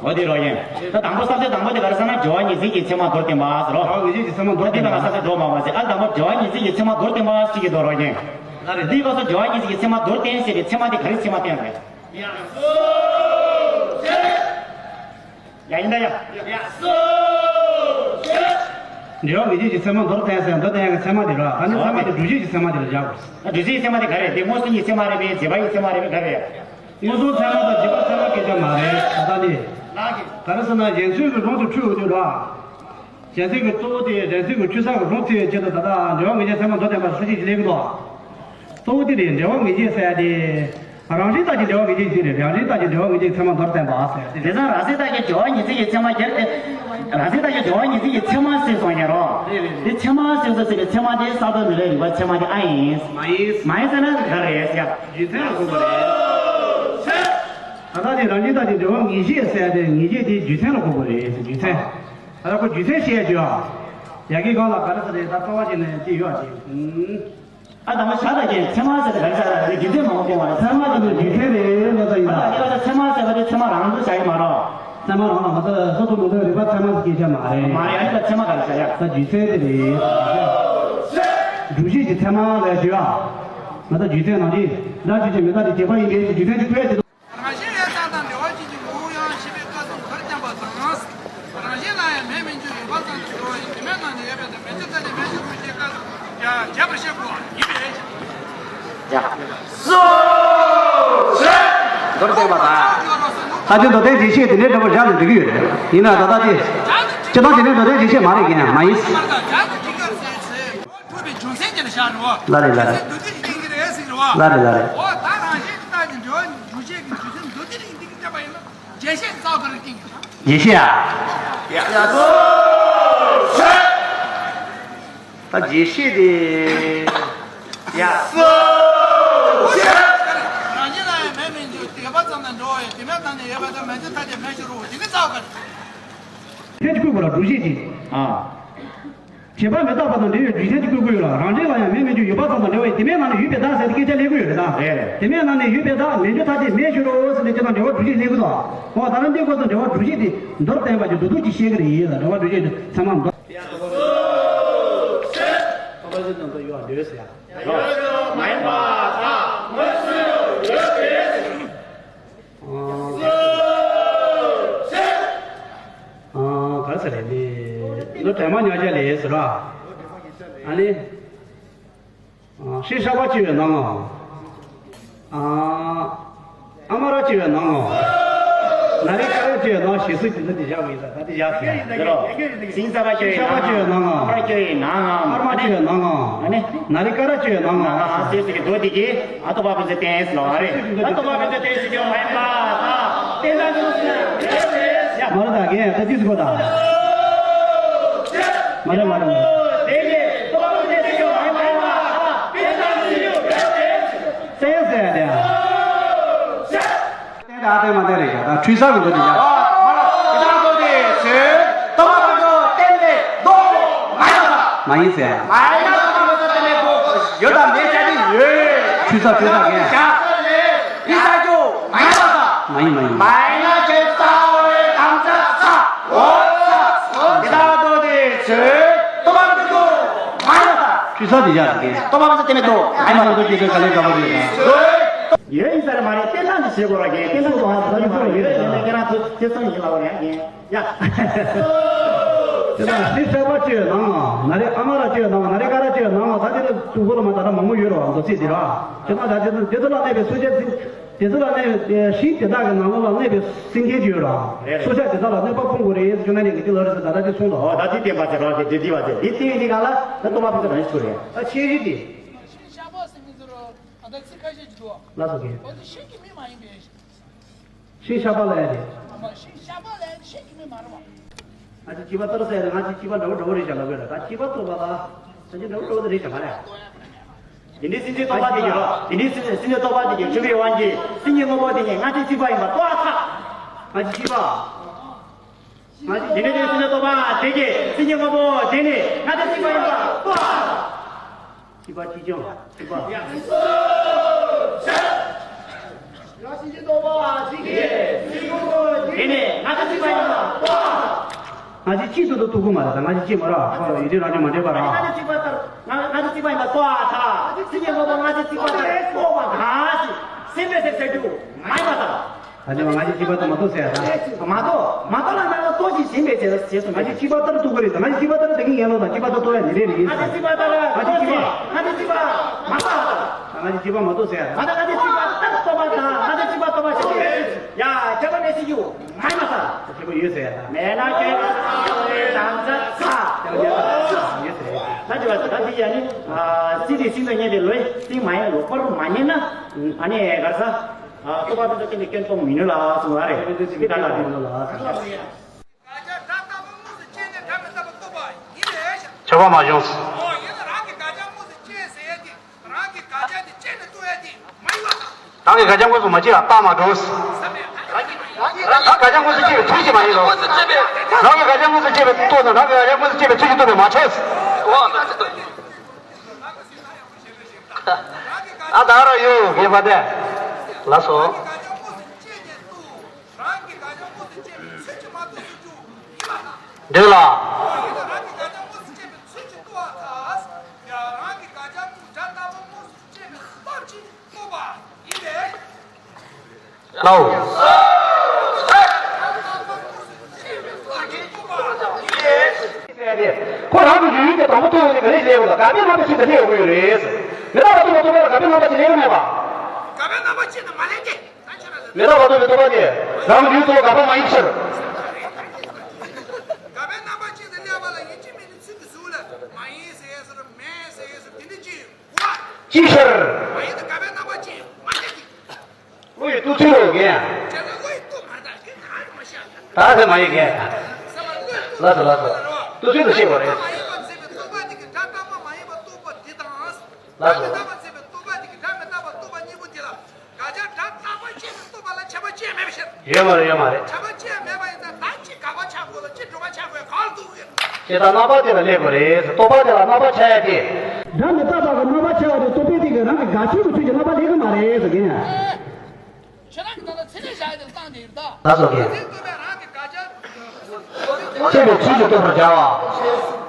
འོ་དེ་རོ་ཡིན། ད་དང་པོ་ས་བཅད་དང་པོ་དེ་ག་རེ་ཟེར་ན་སྦྱོར་བ་ཉིས་བརྩེགས་ཀྱི་ཚད་མ་མདོར་བསྟན་པ་ཟེར་རོ། འབྲེལ་བ་ངེས་བྱེད་ཀྱི་ཚད་མ་མདོར་བསྟན་པ། ཨ་དང་པོ་སྦྱོར་བ་ཉིས་བརྩེགས་ཀྱི་ཚད་མ་མདོར་བསྟན་པ་ཅིག་གི་མདོ་རོ་ཡིན། ལ་རེ་འདིའི་སྐབས་སུ་སྦྱོར་བ་ཉིས་བརྩེགས་ཀྱི་ཚད་མ་མདོར་བསྟན་ཞེས་པའི་ཚད་མ་དེ་ག་རེ་ཚད་མ་བསྟན་རེད། ཡ་ཡིན་ད་ཡ། ཡ། འབྲེལ་བ་ངེས་བྱེད་ཀྱི་ཚད་མ་མདོར་བསྟན་ཟེར་མདོར་བསྟན་ཡག་གི་ཚད་མ་དེ་ར། ད་ནི་ཚད་མ་དེ་སྒྲུབ་བྱེད་ཀྱི་ཚད་མ་དེ་ལ་བཞག་དགོས། སྒྲུབ་བྱེད་ཀྱི་ཚད་མ་དེ་ག་རེ་རེད། དེ་མངོན་སུམ་གྱི་ཚད་མ་རེད་པས། རྗེས་དཔག་གི་ཚད་མ་རེད་པས། ག་རེ་རེད། མངོན་སུམ་ཚད་མ་དང་རྗེས་དཔག་ཚད་མ་སྐད་ཆ་མ་རེད། ད་ལྟ་ནི། ག་རེ་ཟེར་ན་གཞན་ཚུལ་གྱི་ལུང་དུ་འཁྲུལ་འོང་དུས་ར། གཞན་ཚུལ་གྱི་གཙོ་བོ་དེ་གཞན་ཚུལ་གྱི་ཆོས་ཚང་གི་ལུང་ཚུལ་ཡོད་ཆེད་དུ་ད་ལྟ་འབྲེལ་བ་ངེས་བྱེད་ཚད་མ་མདོར་བསྟན་པ་ས་བཅད་ཀྱི་ལས་ཀྱི་དོ། གཙོ་བོ་དེ་རེད། འབྲེལ་བ་ངེས་བྱེད་ཟེར་ཡ་དེ། རང་བཞིན་རྟགས་ཀྱི་འབྲེལ་བ་ངེས་བྱེད་ཀྱི་རེད། རང་བཞིན་རྟགས་ཀྱི་འབྲེལ་བ་ངེས་བྱེད་ཀྱི་ཚད་མ་མདོར་བསྟན་པ་ཟེར་ཏེ། དེ་ཙང་རང་བཞིན་རྟགས་ཀྱི་སྦྱོར་བ་ཉིས་བརྩེགས་ཀྱི་ཚད་མ་སྦྱར་ཏེ། རང་བཞིན་རྟགས་ཀྱི་སྦྱོར་བ་ཉིས་བརྩེགས་ཀྱི་ཚད་མ་ཟེར་སོང་ཡ་རོ། རེད་རེད་རེད། དེ་ཚད་མ་ཟེར་ས་ཟེར་བའི་ཚད་མ་དེ་ས་དང་མི་ལའི་རིགས་པ་ཚད་མ་དེ་ཨ་ཡིན། མ་ཡིན། མ་ཡིན་ཟེར་ན་ག་རེད་ཟེར་ཡ། རྒྱུ་མཚན་ལ་གོ་དགོས་རེད། ད་ལྟ་དེ་རང་བཞིན་རྟགས་ཀྱི་འབྲེལ་བ་ངེས་བྱེད་ཟེར་ཡ་དེ་ངེས་བྱེད་དེ་རྒྱུ་མཚན་ལ་གོ་དགོས་རེད་ཟེར། རྒྱུ་མཚན། ད་ལྟ་ཁོ་རྒྱུ་མཚན་བཤད་ཡ་བྱོས་ཨ། ཡ་གི་སྒང་ལ་ག་རེ་ཟེར་རེད། ད་རྩ་བ་ཅིག་ནས་ཅི་ཡོད་ཨ་ཅིག་ཨ་དང་པོ་བཞག་ད་ཀྱང་ཚད་མ་ཟེར་ཏེ་ག་རེ་ཟེར་རེད། རྒྱུ་མཚན་མང་པོ་སྤོང་བ་རེད། ཚད་མ་དེ་ནི་རྒྱུ་མཚན་རེད་ལབ་ད་ཡིན་ད། ད་ལྟ་ཚད་མ་ཟེར་བ་དེ་ཚད་མ་རང་དུ་བཞག་ཡིན་མ་རེད། ཚད་མ་རང་ལ་མ་ད་སོ་སོ་མི་འདོད་རིགས་པ་ཚད་མ་ཟེར་སྐད་ཆ་མ་རེད། མ་རེད། ཨ་ནི་ད་ཚད་མ་ག་རེ་བཞག་ཡ། ད་རྒྱུ་མཚན་དེ་རེད། སྒྲུབ་བྱེད་ཀྱི་ཚད་མ་ལ་བརྗོད་ཨ། ང་ད་རྒྱུ་མཚན་ནང་བཞིན་སྒྲ་ཆོས་ཅན། མི་རྟག་སྟེ་བྱས་པ་ཡིན་པས་ཀྱི་རྒྱུ་མཚན་གྱི་ཁོའི་ཕྱིར་དུ། རང་བཞིན་ཡོད་ཙམ་དང་འབྲེལ་བ་ཅན་གྱི་ངོ་བོ་ཡང་ཞེས་པའི་སྐབས་སུ་མདོར་བསྟན་པ་དང་། རང་བཞིན་ལ་ཡང་མེད་མིན་གྱི་ཡོད་པ་ཙམ་དུ་འགྲོ་བ་ཡིན། དེ་མེད་ན་ནི་ཡོད་པའི་དང་མེད་ཚུལ་ཐ་དད་མེད་ཕྱིར་རོ་ཞེས་སྐབས་སུ་ཡང་བྱས་པར་བཤད་དགོས་པ་ཡིན་པས། ཡ། སོ། མདོར་བསྟན་པ་དང་། ད་ཅི་མདོར་བསྟན་རྒྱས་བཤད་དེ་ནས་འདྲ་པོ་བཞག་ནས་འགྲིག་གི་ཡོད་རེད། ཡིན་ན་ད་ལྟ་དེ། སྤྱིར་བཏང་དེ་ནས་མདོར་བསྟན་རྒྱས་བཤད་མ་རེད་ཀྱང་མ་ཡིན། ཐུབ་པའི་རྒྱུ་མཚན་དེ་ལ་བཞག་རེད་བ། ལ་རེད་ལ་རེད། རྒྱུ་མཚན་འདུ་འཛི་ཡིན་གྱི་རེད་ཟེར་རེད་བ། ལ་རེད་ལ་རེད། འོ་ད་རང་བཞིན་གྱི་རྟགས་ཀྱི་འབྲེལ་བ་འགྲུབ་བྱེད་ཀྱི་རྒྱུ་མཚན་འདུ་འཛི་རིགས་འདི་གི་བསྟན་པ་ཡིན་ན་རྒྱས་བཤད་རྩ་བ་རེད་ཀྱི། རྒྱས་བཤད་ཨ། ཡ་ཡ་ད་རྒྱས་བཤད་དེ། ཡ་སོ། རང་བཞིན་ལ་ཡང་མེད་མིན་གྱི་ཡོད་པ་ཙམ་དང་འགྲོ་བ་ཡོད། དེ་མེད་ན་ནི་ཡོད་པ་དང་མེད་ཚུལ་ཐ་དད་མེད་ཕྱིར་རོ། དེ་ནི་རྩ་བ་རེད། ཕན་ཅིག་བཀོད་དགོས་ལ་སྒྲུབ་བྱེད་ཅིག་ཨ། བྱས་པ་མི་རྟག་པ་དང་འབྲེལ་བའི་རྒྱུ་མཚན་ཅིག་བཀོད་དགོས་ཡོད་ལ། རང་བཞིན་ལ་ཡང་མེད་མིན་གྱི་ཡོད་པ་ཙམ་དང་འབྲེལ་བ་ཡིན། དེ་མེད་ན་ནི་ཡོད་པའི་བདག་ཟེར་ཏེ་སྐད་ཆ་སླེབས་ཀྱི་ཡོད་རེད་ད། རེད། དེ་མེད་ན་ནི་ཡོད་པའི་བདག་མེད་རྒྱུ་ཐ་དད་མེད་ཕྱིར་རོ་ཟེར་ཏེ་སྐད་དང་འབྲེལ་བ་སྒྲུབ་བྱེད་སླེབས་ཀྱི་འདུག་འོ་ད་ནི་འདི་སྐོར་དུ་འབྲེལ་བ་སྒྲུབ་བྱེད་དེ་མདོར་བསྟན་པ་གྱི་མདོར་བསྡུས་ཀྱིས་བཤད་ཀྱི་རེད་ལ། འབྲེལ་བ་སྒྲུབ་བྱེད་དེ་ཚད་མ་མདོར། ཁོ་པ་ཅིག་ནང་དུ་ཡོད་འདོད་ཟེར་ཡ། རོ། མ་ཡིན་པ་དག་མངོན་སུམ་ཡོད་དེ། ཨ། ག་ཟེར་རེད་ནི། ལོ་དྲན་མ་ཉག་བྱ་ལས་ཟེར་ར། ཨ་ནི། ཨ། ཤྲཱི་ཤ་བ་ཅི་ཡོད་ན་ང་། ཨ། ཨ་མ་ར་ཅི་ཡོད་ན་ང་། ན་རི་ཀ་ར་ཅི་ཡོད་ན་ཞེས་སུ་རྒྱུ་མཚན་དེ་བཞག་པ་ཡིན་ད། ད་དེ་བཞག་ཟེར་ཡ། འདི་རོ། སིང་ས་བ་ཅི་ཡོད་ན་ང་། ཨ་མ་ར་ཅི་ཡོད་ན་ང་། ཨར་མ་ཅི་ཡོད་ན་ང་། ཨ་ནི། ན་རི་ཀ་ར་ཅི་ཡོད་ན་ང་། ཨ་ཟེར་ཟེར་གྱི་མདོ་འདི་གིས་ཨ་རྟོག་པ་ཕན་ཚུན་བསྟན་ཟེར་ལ་བ་རེད། ཨ་རྟོག་པ་ཕན་ཚུན་བསྟན་ཟེར་གྱི་མ་ཡིན་པ་དང་བསྟན་དང་ཚུལ་ཟེར་ཡ། མ་རེད་ད་གན་ད་དུས་སུ་གོ་ད། མ་རེད་མ་རེད་མ་རེད། དེ་ནི་རྟོག་པ་ཕན་ཚུན་བསྟན་ཟེར་གྱི་མ་ཡིན་པ་དང་བསྟན་དང་ཚུལ་ཟེར་ཡ་དེ། བསྟན་དང་བསྟན་མ་བསྟན་རེད་ཡ། ད་འཁྲུལ་ས་གི་མདོ་དེ་ཡ། ཨ། མ་ལ་ཡི་དྭགས་པོ་དེ་ཚོས་རྟོག་པ་མ་གཏོགས་བསྟན་པའི་མདོ་མ་ཡིན་ཟེར། མ་ཡིན་ན་རྟོག་པ་མ་གཏོགས་བསྟན་པའི་མདོ་ཡོད་དམ་མེད་ཅེས་དེ་ཡིན། ཆུ་ཚ་ཆུ་ཚ་རྒན། ཡིན་ས་རྒྱུ་མ་ཡིན་པ་དང་། མ་ཡིན་མ་ཡིན། མ་ཡིན་ན་ཁྱེད་རྩ་བའི་དམ་བཅའ་ཚ། འོ་ཚ། འདི་ལྟར་འདོད་དེ་ཚོས་ལྟོ་བ་མི་འདུག་མ་ཡིན་པ་དང་། ཆུ་ཚ་དེ་ཡག་རྒན། ལྟོ་བ་མི་འདུག་དེ་མི་འདུག་མ་ཡིན་པ་དང་། འདོད་ཀྱི་འདོད་ག་ལེ་ག་པ་རེད། ཡོད་ཡིན་ས་རེད་མ་རེད། བསྟན་སྟངས་ཀྱི་བྱེད་དགོས་ར་རྒན། བསྟན་སྟངས་ཀྱི་བྱེད་དགོས་ར་རྒན། ཡོད་ཡིན་ས་རེད་མ་རེད། བསྟན་སྟངས་ཀྱི་བྱེད་དགོས་ར་རྒན། ཡ། དེ་དང་ཤི་ཤ་པ་ཅི་ཡོད་ནང་ང་ན་རེ། ཨ་མ་ར་ཅི་ཡོད་ནང་ང་ན་རེ། ཀ་ར་ཅི་ཡོད་ནང་ང་། ད་དེ་ལ་དུ་གོ་ལ་མ་ད་ར་མང་མོ་ཡོད་ར། མདོ་ཚིག་དེ་ར་ཁྱེད་རང་ད་དེ་དེ་ཚོ་ལ་གནས་པའི་སྲོག་ཆགས་ཚིག་དེ་ཚོ་ལ་གནས་པའི་ཤིང་དེ་དག་གི་ནང་ལོགས་ལ་གནས་པའི་སེམས་ཅན་ཅི་ཡོད་ར། རེད། སྲོག་ཆགས་དེ་དག་ལ་གནོད་པ་སྤོང་དགོས་རེད་ཟེར་ཁྱོད་རང་ནས་ངས་དེ་ལ་རེ་ཟེར་ད་ད་དེ་གསུངས་དང་། ཨོ་ད་དེ་བསྟན་པ་ཟེར་ར། དེ་དེ་དེ་བ་ཟེར་དེ་བསྟན་ཡིན་དེ་ག་ལ་ད་སྟོན་པ་ཕུན་ཚོགས་རང་ཞིག་ཚུར་རེད། ཨ་ཆེ་རིགས་དེ། ཤིང་ཤ་པ་ཟེར་མི་ཚོ་ར་ད་ལྟ་ཚིག་ཁ་ཤས་ཅིག་འདུག་ལ་སོགས་ཀྱི། ཨོ་དེ་ཤིང་གི་མིང་མ་ཡིན་པས། ཤིང་ཤ་པ་ལ་ཡ་དེ། ཨ་མ་ཤིང་ཤ་པ་ལ་ཡ་དེ་ཤིང་གི་མིང་མ་རེད་བ། ང་ཅིག་སྐྱེས་པ་ལྟར་ཟེར་ཡ་དེ། ང་ཅིག་སྐྱེས་པ་འདྲ་བོ་འདྲ་བོ་རེད་བཞག་ལབ་ཡོད་ལ། ད་སྐྱེས་པ་ལྟོས་པ་ལ་ད་ཅིག་འདྲ་བོ་འདྲ་བོ་དེ་རེད་བཞག་མ་རེད། དེ་འདྲའི་སེམས་ཅན་ལྟོས་པ་དེ་གིས་རོ། དེ་འདྲའི་སེམས་ཅན་སེམས་ཅན་ལྟོས་པ་དེ་གིས་ཆོས་པའི་དབང་གིས་སེམས་ཅན་དངོས་པོ་དེ་ཉིད་ང་ཅིག་གཅིག་པ་ཡིན་པ་རྟོགས་ཨ་ཐག་ང་ཅིག་གཅིག་པ། ང་ཅིག་དེ་འདྲའི་སེམས་ཅན་ལྟོས་པ་དེ་གིས་སེམས་ཅན་དངོས་པོ་དེ་ནི་ང་ཅིག་གཅིག་པ་ཡིན་པ་རྟོགས་ཨ་ཐག་གཅིག་པ་གཅིག་རྐྱང་། གཅིག་པ། ང་ཅིག་གཅིག་ལྟོས་པ་དེ་གིས་སེམས་ཅན་དངོས་པོ་དེ་ནི་ང་ཅིག་གཅིག་པ་ཡིན་པ་རྟོགས་ཨ་ཐག་ང་ཅིག་གཅིག་ཏུ་ཏུ་ཏུ་གུ་མ་རེད་ད། ང་ཅིག་གཅིག་མ་རེད། ཁོ་ཡིན་དུས་རང་བཞིན་མ་འདྲེས་པ་རེད། ང་ཅིག་གཅིག་པ་ལྟར་ང་ང་ཅིག་གཅིག་པ་ཡིན་པ་རྟོགས་ཨ་ཐག་སེམས་ཅན་དངོས་པོ་ང་ཅིག་གཅིག་པ་ལྟར་རྟོགས་པ་གང་ཞིག་སེམས་པའི་སེམས་ཟེར་རྒྱུ་མ་ཡིན་པ་དང་། ད་ཅི་མ་ང་ཅིག་གཅིག་པ་ལྟར་མ་རྟོགས་ཟེར་ཡ་ད། མ་རྟོགས་མ་རྟོགས་ལ་ང་ལ་རྟོགས་ཤིག་ཟིན་པའི་ཚེ་ཟེར་སོང་། ང་ཅིག་གཅིག་པ་ལྟར་རྟོགས་ཀྱི་རེད་ད། ང་ཅིག་གཅིག་པ་ལྟར་དེ་གི་ངན་ལོག་དང་གཅིག་པ་ལྟར་རྟོགས་ཡ་ནི་རེད་རེད། ང་ཅིག་གཅིག་པ་ལྟར་རྟོགས་ཤིག་ང་ཅིག་གཅིག་པ་མ་རྟོགས་ད། ང་ཅིག་གཅིག་པ་མ་རྟོགས་ཟེར་ཡ་ད། ང་ཅིག་གཅིག་པ་ལྟར་རྟོགས་པ་དང་ང་ཅིག་གཅིག་པ་རྟོགས་པ་ཞིག་རེད། ཡ་ཁྱད་པར་མེད་ཟེར་རྒྱུ། མ་ཡིན་པ་ས། ཁྱད་པར་ཡོད་ཟེར་ཡ་ད། མེད་ན་ཁྱད་པར་དམ་བཅའ་ཚ། ཡོད་ཟེར་ཡ་ད། ད་ཅི་བ་ད་དེ་ཡ་ནི། སྲིད་དེ་སྲིད་དུ་གཉེར་ཏེ་ལོས་སྲིད་མ་ཡིན་ལོག་པར་མ་གཉེར་ན། ཨ་ནི་ག་ས། ལྟོ་བ་དེ་ཚོ་སྐྱེ་ནས་སྐྱོན་གཏོང་མི་ནུས་ལ་གསུངས་པ་རེད། དེ་ལྟ་ལ་རེད། ཆོག་པ་མ་བྱུང་། རང་གི་དགག་བྱ་དངོས་སུ་མ་བྱས་པ་རྟགས་མ་གྲུབ། རང་གི་དགག་བྱ་དངོས་སུ་བྱས་པའི་ཚུལ་གྱིས་མ་ཡིན་ནོ། རང་གི་དགག་བྱ་དངོས་སུ་བྱས་པའི་རྟོགས་ན་རང་གི་དགག་བྱ་དངོས་སུ་བྱས་པའི་ཚུལ་གྱིས་རྟོགས་པས་མ་ཁྲེལ། ཨ་ད་ར་ཡོད་ངེས་པ་དེ། ལགས་སོ། འདྲེ་ལ། ལའོ། ཁོ་རང་གི་ཡུལ་དེ་དང་པོ་ཐོན་ཡོང་ནས་ག་རེ་ལས་ཡོང་ལ་དགག་པའི་རྣམ་པ་ཅན་དེ་སླེབས་ཡོང་གི་ཡོད་རེད། མི་རྟག་པ་སྟོང་པ་རྟོགས་པ་ལ་དགག་པའི་རྣམ་པ་ཅན་སླེབས་ཡོང་མེད་པ། དགག་པའི་རྣམ་པ་ཅན་དེ་མ་སླེབས་ཏེ། མི་རྟག་པ་སྟོང་པའི་རྟོག་པ་དེ་རང་གི་ཡུལ་དུ་དགག་པ་མ་ཡིན་ཕྱིར། དགག་པའི་རྣམ་པ་ཅན་དེ་སླེབས་པ་ལ་ཡིན་གཅིག་མིན་གཅིག་ཚུལ་དུ་གཟུགས་ལ་མ་ཡིན་ཟེར་ཟེར་མེད་ཟེར་ཟེར་དེ་འདྲ་ཅིག་ཡོད། ཅི་ཕྱིར། མ་ཡིན་ན་དགག་པའི་རྣམ་པ་ཅན་མ་སླེབས་ཏེ། བློ་ཡི་རྟུལ་ཚུལ་ལོ་རྒན། ད་ཟེར་མ་ཡིན་རྒན། ལགས་སོ་ལགས་སོ། རྟུལ་ཚུལ་དུ་ཤེས་དགོས་རེད། ལགས་སོ། ཡོད་མ་རེད་ཡོད་མ་རེད། ཇི་ལྟར་རྣམ་པ་དེ་ལ་སླེབས་དགོས་རེད། རྟོག་པ་དེ་ལ་རྣམ་པར་ཆགས་ཡ་དེ། སྒྲ་མི་རྟག་པ་གི་རྣམ་པར་ཆགས་པ་དེ་རྟོག་པའི་སྟེང་གི་རང་གི་དགག་ཆོས་ཀྱི་ཚུལ་གྱིས་རྣམ་པར་སླེབས་ཀྱི་མ་རེད་ཟེར་གྱི་ཡིན། ཁྱེད་རང་གི་ད་ལྟ་ཚད་ལས་བཞག་ཡ་དེ་ལ་བཏང་དེ་ཡིན་ད། ད་སོ་གས། རང་བཞིན་རྟོག་པའི་རང་གི་དགག་བྱ། ཆེ་བའི་ཚུལ་གྱིས་རྟོགས་པར་བྱ་བ།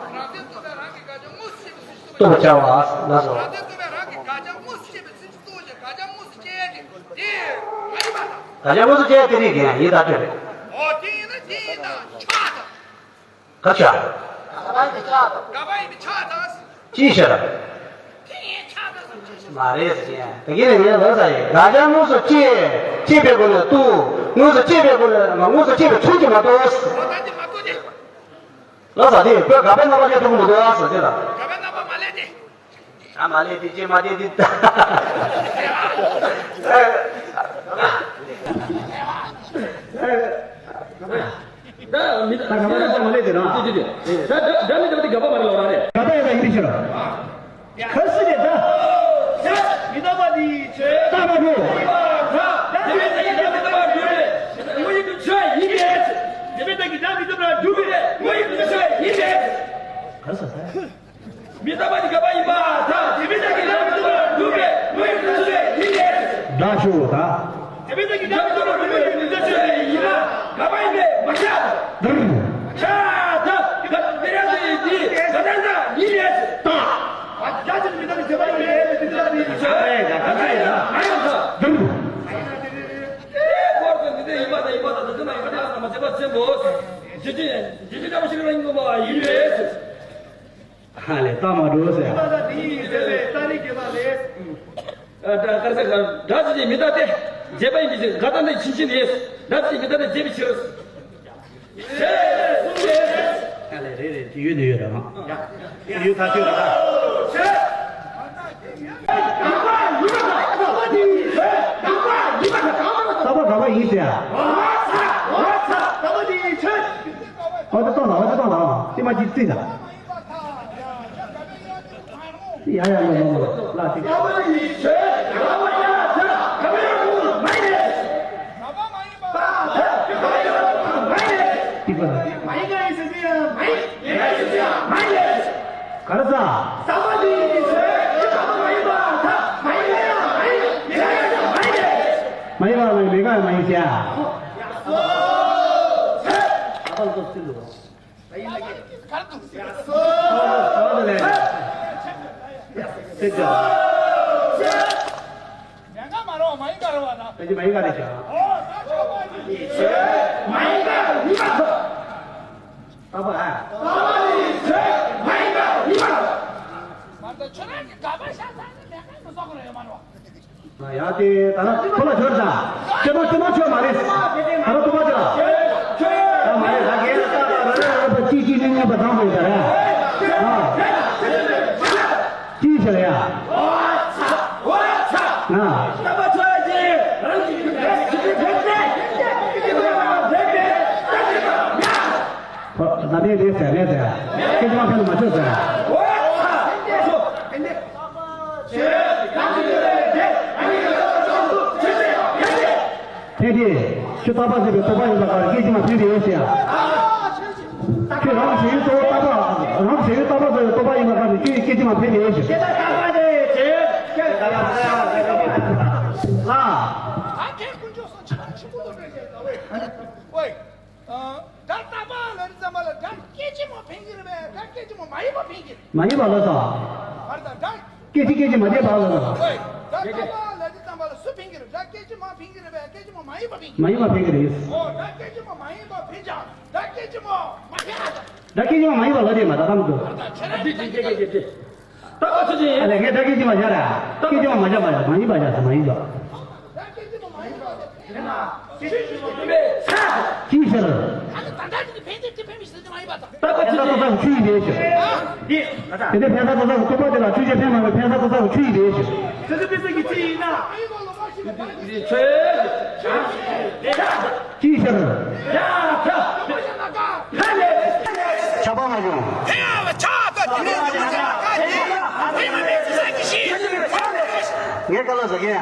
རང་བཞིན་རྟོག་པའི་རང་གི་དགག་བྱ་དངོས་སུ་ཤེས་པའི་ཚུལ་གྱིས་རྟོགས་པར་བྱ་བ། ལགས་སོ། རང་བཞིན་རྟོག་པའི་རང་གི་དགག་བྱ་དངོས་སུ་ཤེས་པའི་ཚུལ་གྱིས་རྟོགས་ཞེས་དགག་བྱ་དངོས་སུ་སྐྱེ་ཡ་དེ་དེ་མ་ཡིན་པ་དང་། དགག་བྱ་དངོས་སུ་སྐྱེ་ཡ་དེ་ནི་ཡིན་ད་སྤྲོད་རེད། འོ་དེ་ཡིན་ན་དེ་ཡིན་དང་ཆགས་དང་། ག་ཆ། ག་པ་ཡིན་པའི་ཆགས་དང་། ཅི་ཤར། མ་རེད་ཟེར་ཡ། ད་གིན་ནས་ངས་ལབ་ས་ཡིན། དགག་བྱ་དངོས་སུ་སྐྱེ། སྐྱེས་པའི་སྒོ་ནས་རྟོགས། དངོས་སུ་སྐྱེས་པའི་སྒོ་ནས་དངོས་སུ་སྐྱེས་པའི་ཚུལ་གྱིས་མ་རྟོགས། ལབ་ས་དེ་བོད་དགག་པའི་རྣམ་པ་ལས་ཐུག་གི་མི་འདུག་ཟེར་དེ་ལ། ཨ་མ་ལས་དེ་ཅེས་མ་དེ་དེ། ད་མི་ད་ག་པ་ལ་ཅང་མ་ལས་དེ་རང་། དེ་དེ་དེ། ད་ད་ད་མི་ད་དེ་ག་པ་མ་རེད་ལོ་ར་རེད། ད་ད་ཡ་ད་ཡིན་དེ་ཤི་ར། ག་སི་རེད་ད། མི་རྟག་པ་འདི་ཚོས་རྟག་པ་འགྲོ། ད་དེ་མི་ད་གི་ད་མི་རྟག་པ་འགྲོ་རེད། དངོས་ཡིན་དུ་ཆོས་ཡིན་པས། དེ་མི་ད་གི་ད་མི་རྟག་པ་འགྲོ་གི་རེད། དངོས་ཡིན་དུ་ཆོས་ཡིན་པས། ག་སི་ད། མི་རྟག་པ་འདི་ག་པ་ཡིན་པ་དང་། དེ་མི་ད་གི་ད་མི་རྟག་པ་འགྲོ་གི་རེད། ད་ཞུ་ད། དེ་བས་ཀྱི་ད་ལྟ་བར་དུ་མི་འདི་ཚོ་ཡིན་ན་ག་པ་ཡིན་པས་མ་ཤ། དུར། ཤ་ད་ག་དེ་ར་དེ་དེ་ག་ད་ད་ཡིན་ལས། ད། ཨ་ཅག་ཅིག་མི་ད་ནི་དེ་བ་ཡིན་ལས་དེ་ད་དེ་ཡིན་ཤ། ཨ་རེ་ད་ག་ཚ་ཡིན་ན་ཨ་ཡོང་ཤ། དུར། ཨེ་ཁོར་དུ་འདི་དེ་ཡིན་པ་ད་ཡིན་པ་ད་དེ་ན་ཡིན་པ་ད་ན་མ་བྱེད་པ་ཆེན་པོ། ཇི་ཇི་ཇི་ཇི་ཀ་མ་ཤི་ར་ཡིན་ནོ་མ་ཡིན་ལས། ཧ་ལས་ལྟ་མ་འགྲོ་ཟེར། ད་ལྟ་དེ་ཡིན་ཟེར་བས་ད་རེས་དགེ་བ་ལས། ཨ་ད་ག་ས་ག་འདྲ་ཅི་ཅི་མི་ལྟ་སྟེ། བྱས་པ་ཡིན་པའི་ཕྱིར་ག་ད་ནི་ཕྱིན་ཕྱིན་ལས། འདྲ་ཅི་ཅི་མི་ལྟ་སྟེ་བྱས་པའི་ཕྱིར། ཧ་ལས་རེད་རེད་དེ་ཡོད་དེ་ཡོད་རེད་ཧ། ཡོད་ད་ཤོད་ར། ད་པ་ག་པ་ཡིན་ཟེར། ཨོ་ད་གཏོང་ལ་ཨོ་ད་གཏོང་ལ་ཨོ་ཏི་མ་ཅིག་རྩིས་ལ། ཡ་ཡ་ལོ་ལོ་ལོ་ལ་ཅིག་ཅིག་པ་ལ། ག་རེ་ཟ། མ་ཡིན་པ་མ་ཡིན་པ་མ་ཡིན་ཟེར། ཨ་ཕ་ལ་ཏོག་ཙམ་འདུག་ཡང་དེ་ད་ལྟ་ཁོ་ལ་ཞོར་དང་། ཅེ་མ་ཅེ་མ་ཆོད་མ་རེད། ད་ལྟ་ཏུ་མ་ཆོད། ད་མ་རེད་ད་གས་ལ་ཏག་ཏག་ར་ར་ར་པ་ཅི་ཅི་ནི་ནི་པ་དང་པོ་ཡིན་ད་ར། ཨ། ཅི་ཞིག་ལ་ཡ། ཨ། ད་ནས་རེད་ཟེར་རེད་ཟེར། སྐད་ཅི་མ་ཕན་ལ་མ་ཆོད་ཟེར། ཕན་ཏེ། ཁྱོད་རྟག་པ་ཟེར་བའི་རྟོག་པ་ཡིན་པ་གར་སྐད་ཅིག་མ་ཕན་པའི་ཞེས། ཁྱོད་རང་གཞན་གཙོ་བོ་རྟག་པ། རང་གཞན་རྟག་པ་ཟེར་བའི་རྟོག་པ་ཡིན་པ་གར་ཁྱོད་ཀྱི་སྐད་ཅིག་མ་ཕན་པའི་ཞེས། ལ། ད་ཁྱེད་དཀོན་མཆོག་གསུམ་ཆེན་པོ་ཆེན་པོ་ལོ་དྲན་ཞེས་ལ་བས། ཨོའི། སྒྲ་རྟག་པ་ལ་རི་ཙམ་པ་ལ་སྒྲ་སྐད་ཅིག་མ་ཕན་གྱི་རེད་པས། སྒྲ་སྐད་ཅིག་མ་མ་ཡིན་པ་ཕན་གྱི་རེད། མ་ཡིན་པ་ལ་ས། བར་དང་སྒྲ། སྐད་ཅིག་སྐད་ཅིག་མ་བརྗེད་པ་ལ་ས། ཨོའི། སྒྲ་རྟག་པ་ལ་རི་ཙམ་པ་ལ་སུ་ཕན་གྱི་རེད། སྒྲ་སྐད་ཅིག་མ་ཕན་གྱི་རེད་པས། སྐད་ཅིག་མ་མ་ཡིན་པ་ཕན་གྱི་རེད། མ་ཡིན་པ་ཕན་གྱི་རེད། ཨོ་སྒྲ་སྐད་ཅིག་མ་མ་ཡིན་པ་ཕན་ཀྱང་སྒྲ་སྐད་ཅིག་མ་མ་ཕན་ཀྱང་། སྒྲ་སྐད་ཅིག་མ་མ་ཡིན་པ་ལ་དེ་མ་ད་ལྟ་མི་འདུག་ད་ཆ་ར་འདི་འདི་འདི་འདི་འདི། ད་ག་ཚོད་ཅིག་ཡིན། ཨ་ལས་ངས་ད་སྐད་ཅིག་མ་བཞག་ར། སྐད་ཅིག་མ་མ་བཞག་མ་བཞག་མ་ཡིན་པ་བཞག་ཟེར་མ་ཡིན་ལ། ཅི་ཕྱིར། ད་ག་ཚོད་ཅིག་ཡིན། ད་ད་ཆུ་ཡིན་པས་ཤོག་དེ་ནས་ཕན་ས་ད་ས་གི་རྟོག་པ་དེ་ལ་ཆུ་ཞིག་ཕན་མ་ཕན་ཕན་ས་ད་ས་གི་ཆུ་ཡིན་པས་ཤོག་ཆུ་ཚོད་པའི་ས་གི་ཆུ་ཡིན་ན། ཆུ། ཅིའི་ཕྱིར། ཆགས་པ་མ་བྱུང་། ངས་བཀའ་སློབ་ཟ་གིན།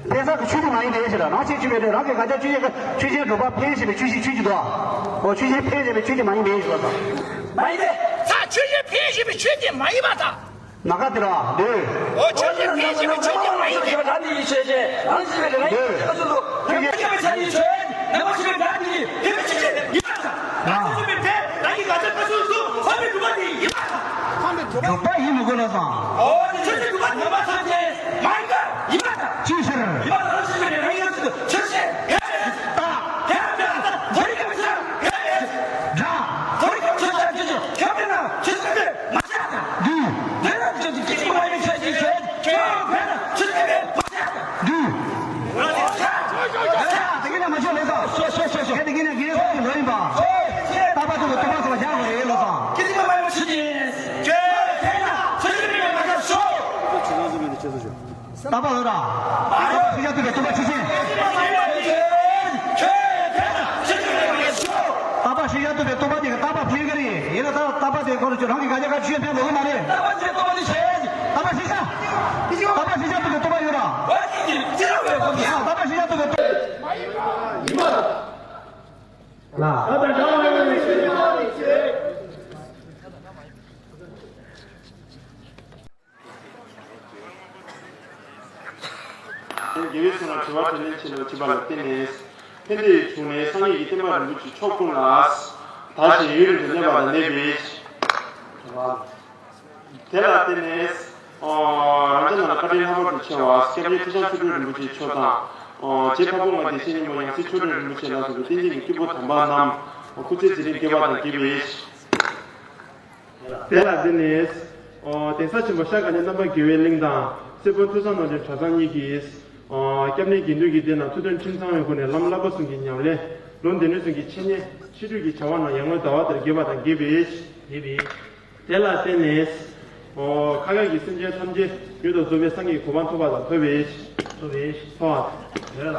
ཕན་ས་གི་ཆུ་དེ་མ་ཡིན་པའི་ཕྱིར། རང་ཆས་ཆུ་མེད་དུས་རང་གི་ག་ཅག་ཆུ་ཡིན་གི་ཆུ་ཆེན་གྲུབ་པ་ཕན་བཞིན་པའི་ཆུ་ཞིག་ཆུ་ཞིག་དོ། འོ་ཆུ་ཆེན་ཕན་བཞིན་པའི་ཆུ་དེ་མ་ཡིན་པའི་ཕྱིར་ལ་སོ། མ་ཡིན་ཏེ། ད་ཆུ་ཆེན་ཕན་བཞིན་པའི་ཆུ་དེ་མ་ཡིན་པ་དང་། ན་ག་དེ་ར་འདོད། འོ་ཆོས་ཀྱི་ཕན་ཞེས་པའི་ཆོས་ཀྱི་མ་ཡིན་ཏེ། རང་ནི་ཡིད་ཆེས་ཅན། རང་ཞི་བའི་རང་ཡིད་ཆེས་ཚུལ་དུ། ཐོས་པ་ཆོས་ཀྱི་ཆ་ནི་ཆོས། ནམ་པ་ཆོས་ཀྱི་རང་ནི་ཡིད་ཆེས་ཅན་ཡིན་པ་དང་། རང་ཆོས་པའི་ཕན་རང་གི་ག་ཚོད་ཀ་ཚོད་སུ་འཕགས་པའི་གྲུབ་པ་དེ་ཡིན་པ་དང་། འཕགས་པའི་གྲུབ་པ་ཡིན་མི་དགོས་ལ་སོང་། འོ་དེ་ཆོས་ཀྱི་གྲུབ་པ་ནམ་པ་ཐམས་ཅད་མ་ཡིན་པ་ཡིན་པ་དང་། ཅིའི་ཕྱིར། ཡིན་པ་དང་ཆོས་ཀྱི་རང་ཡིད་ཆེས་ཚུལ་དུ་ཆོས་ཅན། ཡ་ཡ་ད་ཡ་ཡ་ད་ཐོས་པའི་ག་ཚོད་ཡ་ཡ་ད་ཐོས་པའི་ག་ཚོད་ཆོས་ཀྱི་ཁྱབ་པའི་ནང་ཆོས་ཀྱི་མ་བྱ་དང་། འདུས། དེ་ལ་ཆོས་ཀྱི་སྐད་ཅིག་མ་ཡིན་ཆོས་ཀྱི་ཆོས་ཆོས་ཕན་ན་ཆོས་ཀྱི་མེད་མ་བྱ་དང་། འདུས། ཡ་ཡ་དེ་གིན་ན་མ་ཆོས་ལོ་ཙང་། ཤོ་ཤོ་ཤོ་ཤོ། དེ་གིན་ན་གིན་ལོ་ཡིན་པ། རྟག་པ་དུ་གི་རྟོག་པ་སོགས་བཞག་དགོས་རེད་ལོ་ཙང་། སྐད་ཅིག་མ་ཡིན་ཆོས་ཀྱི་ཆོས་ཕན་ན་ཆོས་ཀྱི་མེད་མ་བྱ་ཤོ། རྟག་པ་ལོ་ར། རྟག་པ་ཤེས་བྱ་རྟོགས་པའི་རྟོག་པ་ཆོས་ཅན། རྟག་པ་ཤེས་བྱ་རྟོགས་པའི་རྟོག་པ་དེ་གི་རྟག་པ་ཕན་གི་རེད། ཡིན་ན་ད་རྟག་པ་དེ་ཁོ་རང་ཆོས་རང་གི་ག་རྒྱ་ག་ཆོས་ཕན་ལོ་གི་མ་རེད། རྟག་པ་ཤེས་བྱ་རྟོགས་པ་དེ་ཆོས་ཅན། རྟག་པ་ཤེས་བྱ། རྟག་པ་ཤེས་བྱ་རྟོགས་པའི་རྟོག་པ་ཡོད་ར། རྟག་པ་ཤེས་བྱ་རྟོགས་པའི་རྟོག་པ། ལ། དེ་བས་སོང་ལ་དྲི་བ་དྲིས་ལན་བྱེད་ལ་བྱེད་པ་ལ་བརྟེན་ནས། ཕན་བདེའི་འབྱུང་གནས་སངས་རྒྱས་ཀྱི་བསྟན་པ་རིན་པོ་ཆེ་མཆོག་ཀུན་ལ། དར་ཞིང་ཡུན་རིང་དུ་གནས་པ་དང་གནས་པའི། དེ་ལ་བརྟེན་ནས། རང་ཅག་རྣམས་ལ་བཀའ་དྲིན་ལྷག་པར་དུ་ཆེ་བ་སྐྱབས་རྗེ་ཁྲི་བྱང་ཆོས་སྒྲོན་རིན་པོ་ཆེ་མཆོག་དང་། རྗེ་འཕགས་པོ་ལྔ་བདེ་ཆེན་སྙིང་པོ་ཡང་སྲིད་ཆོས་སྒྲོན་རིན་པོ་ཆེ་ལ་སོགས་པའི་བསྟན་འཛིན་གྱི་སྐྱེས་བུ་དམ་པ་རྣམས་སྐུ་ཚེ་ཚེ་རིང་དགེ་བ་དང་དགེ་བའི། དེ་ལ་བརྟེན་ནས། གདན་ས་ཆེན་པོ་ཤར་དཀར་ནས་རྣམ་པ་དགེ་བའི་གླིང་དང་སྲས་པོ་ཐོས་བསམ་རྣམ་འདྲེན་གྲྭ་ཚང་གཉིས་ཀྱིས། སྐྱབས་གནས་དགེ་འདུན་གྱི་སྡེ་རྣམས་ཐུགས་དོན་ཁྲིམས་གཙང་བའི་སྒོ་ནས་ལམ་བསླབ་པ་གསུམ་གྱི་ཉམས་ལེན། ལུང་སྡེ་སྣོད་གསུམ་གྱི་འཆད་ཉན། ཕྱི་དྲོ་གི་བྱ་བ་རྣམས་ཡར་ངོའི་ཟླ་བ་ལྟར་དགེ་བ་དང་དགེ་བའི། དགེ་བའི། དེ་ལ་བརྟེན་ནས། ཁ་ཁ་གི་སེམས་ཅན་ཐམས་ཅད་ཡུལ་དུ་རྫོགས་པའི་སངས་རྒྱས་ཀྱི་གོ་འཕང་ཐོབ་པ་དང་ཐོབ་པའི། ཐོབ་པའི། ཐོབ་པ་དེ་ལ།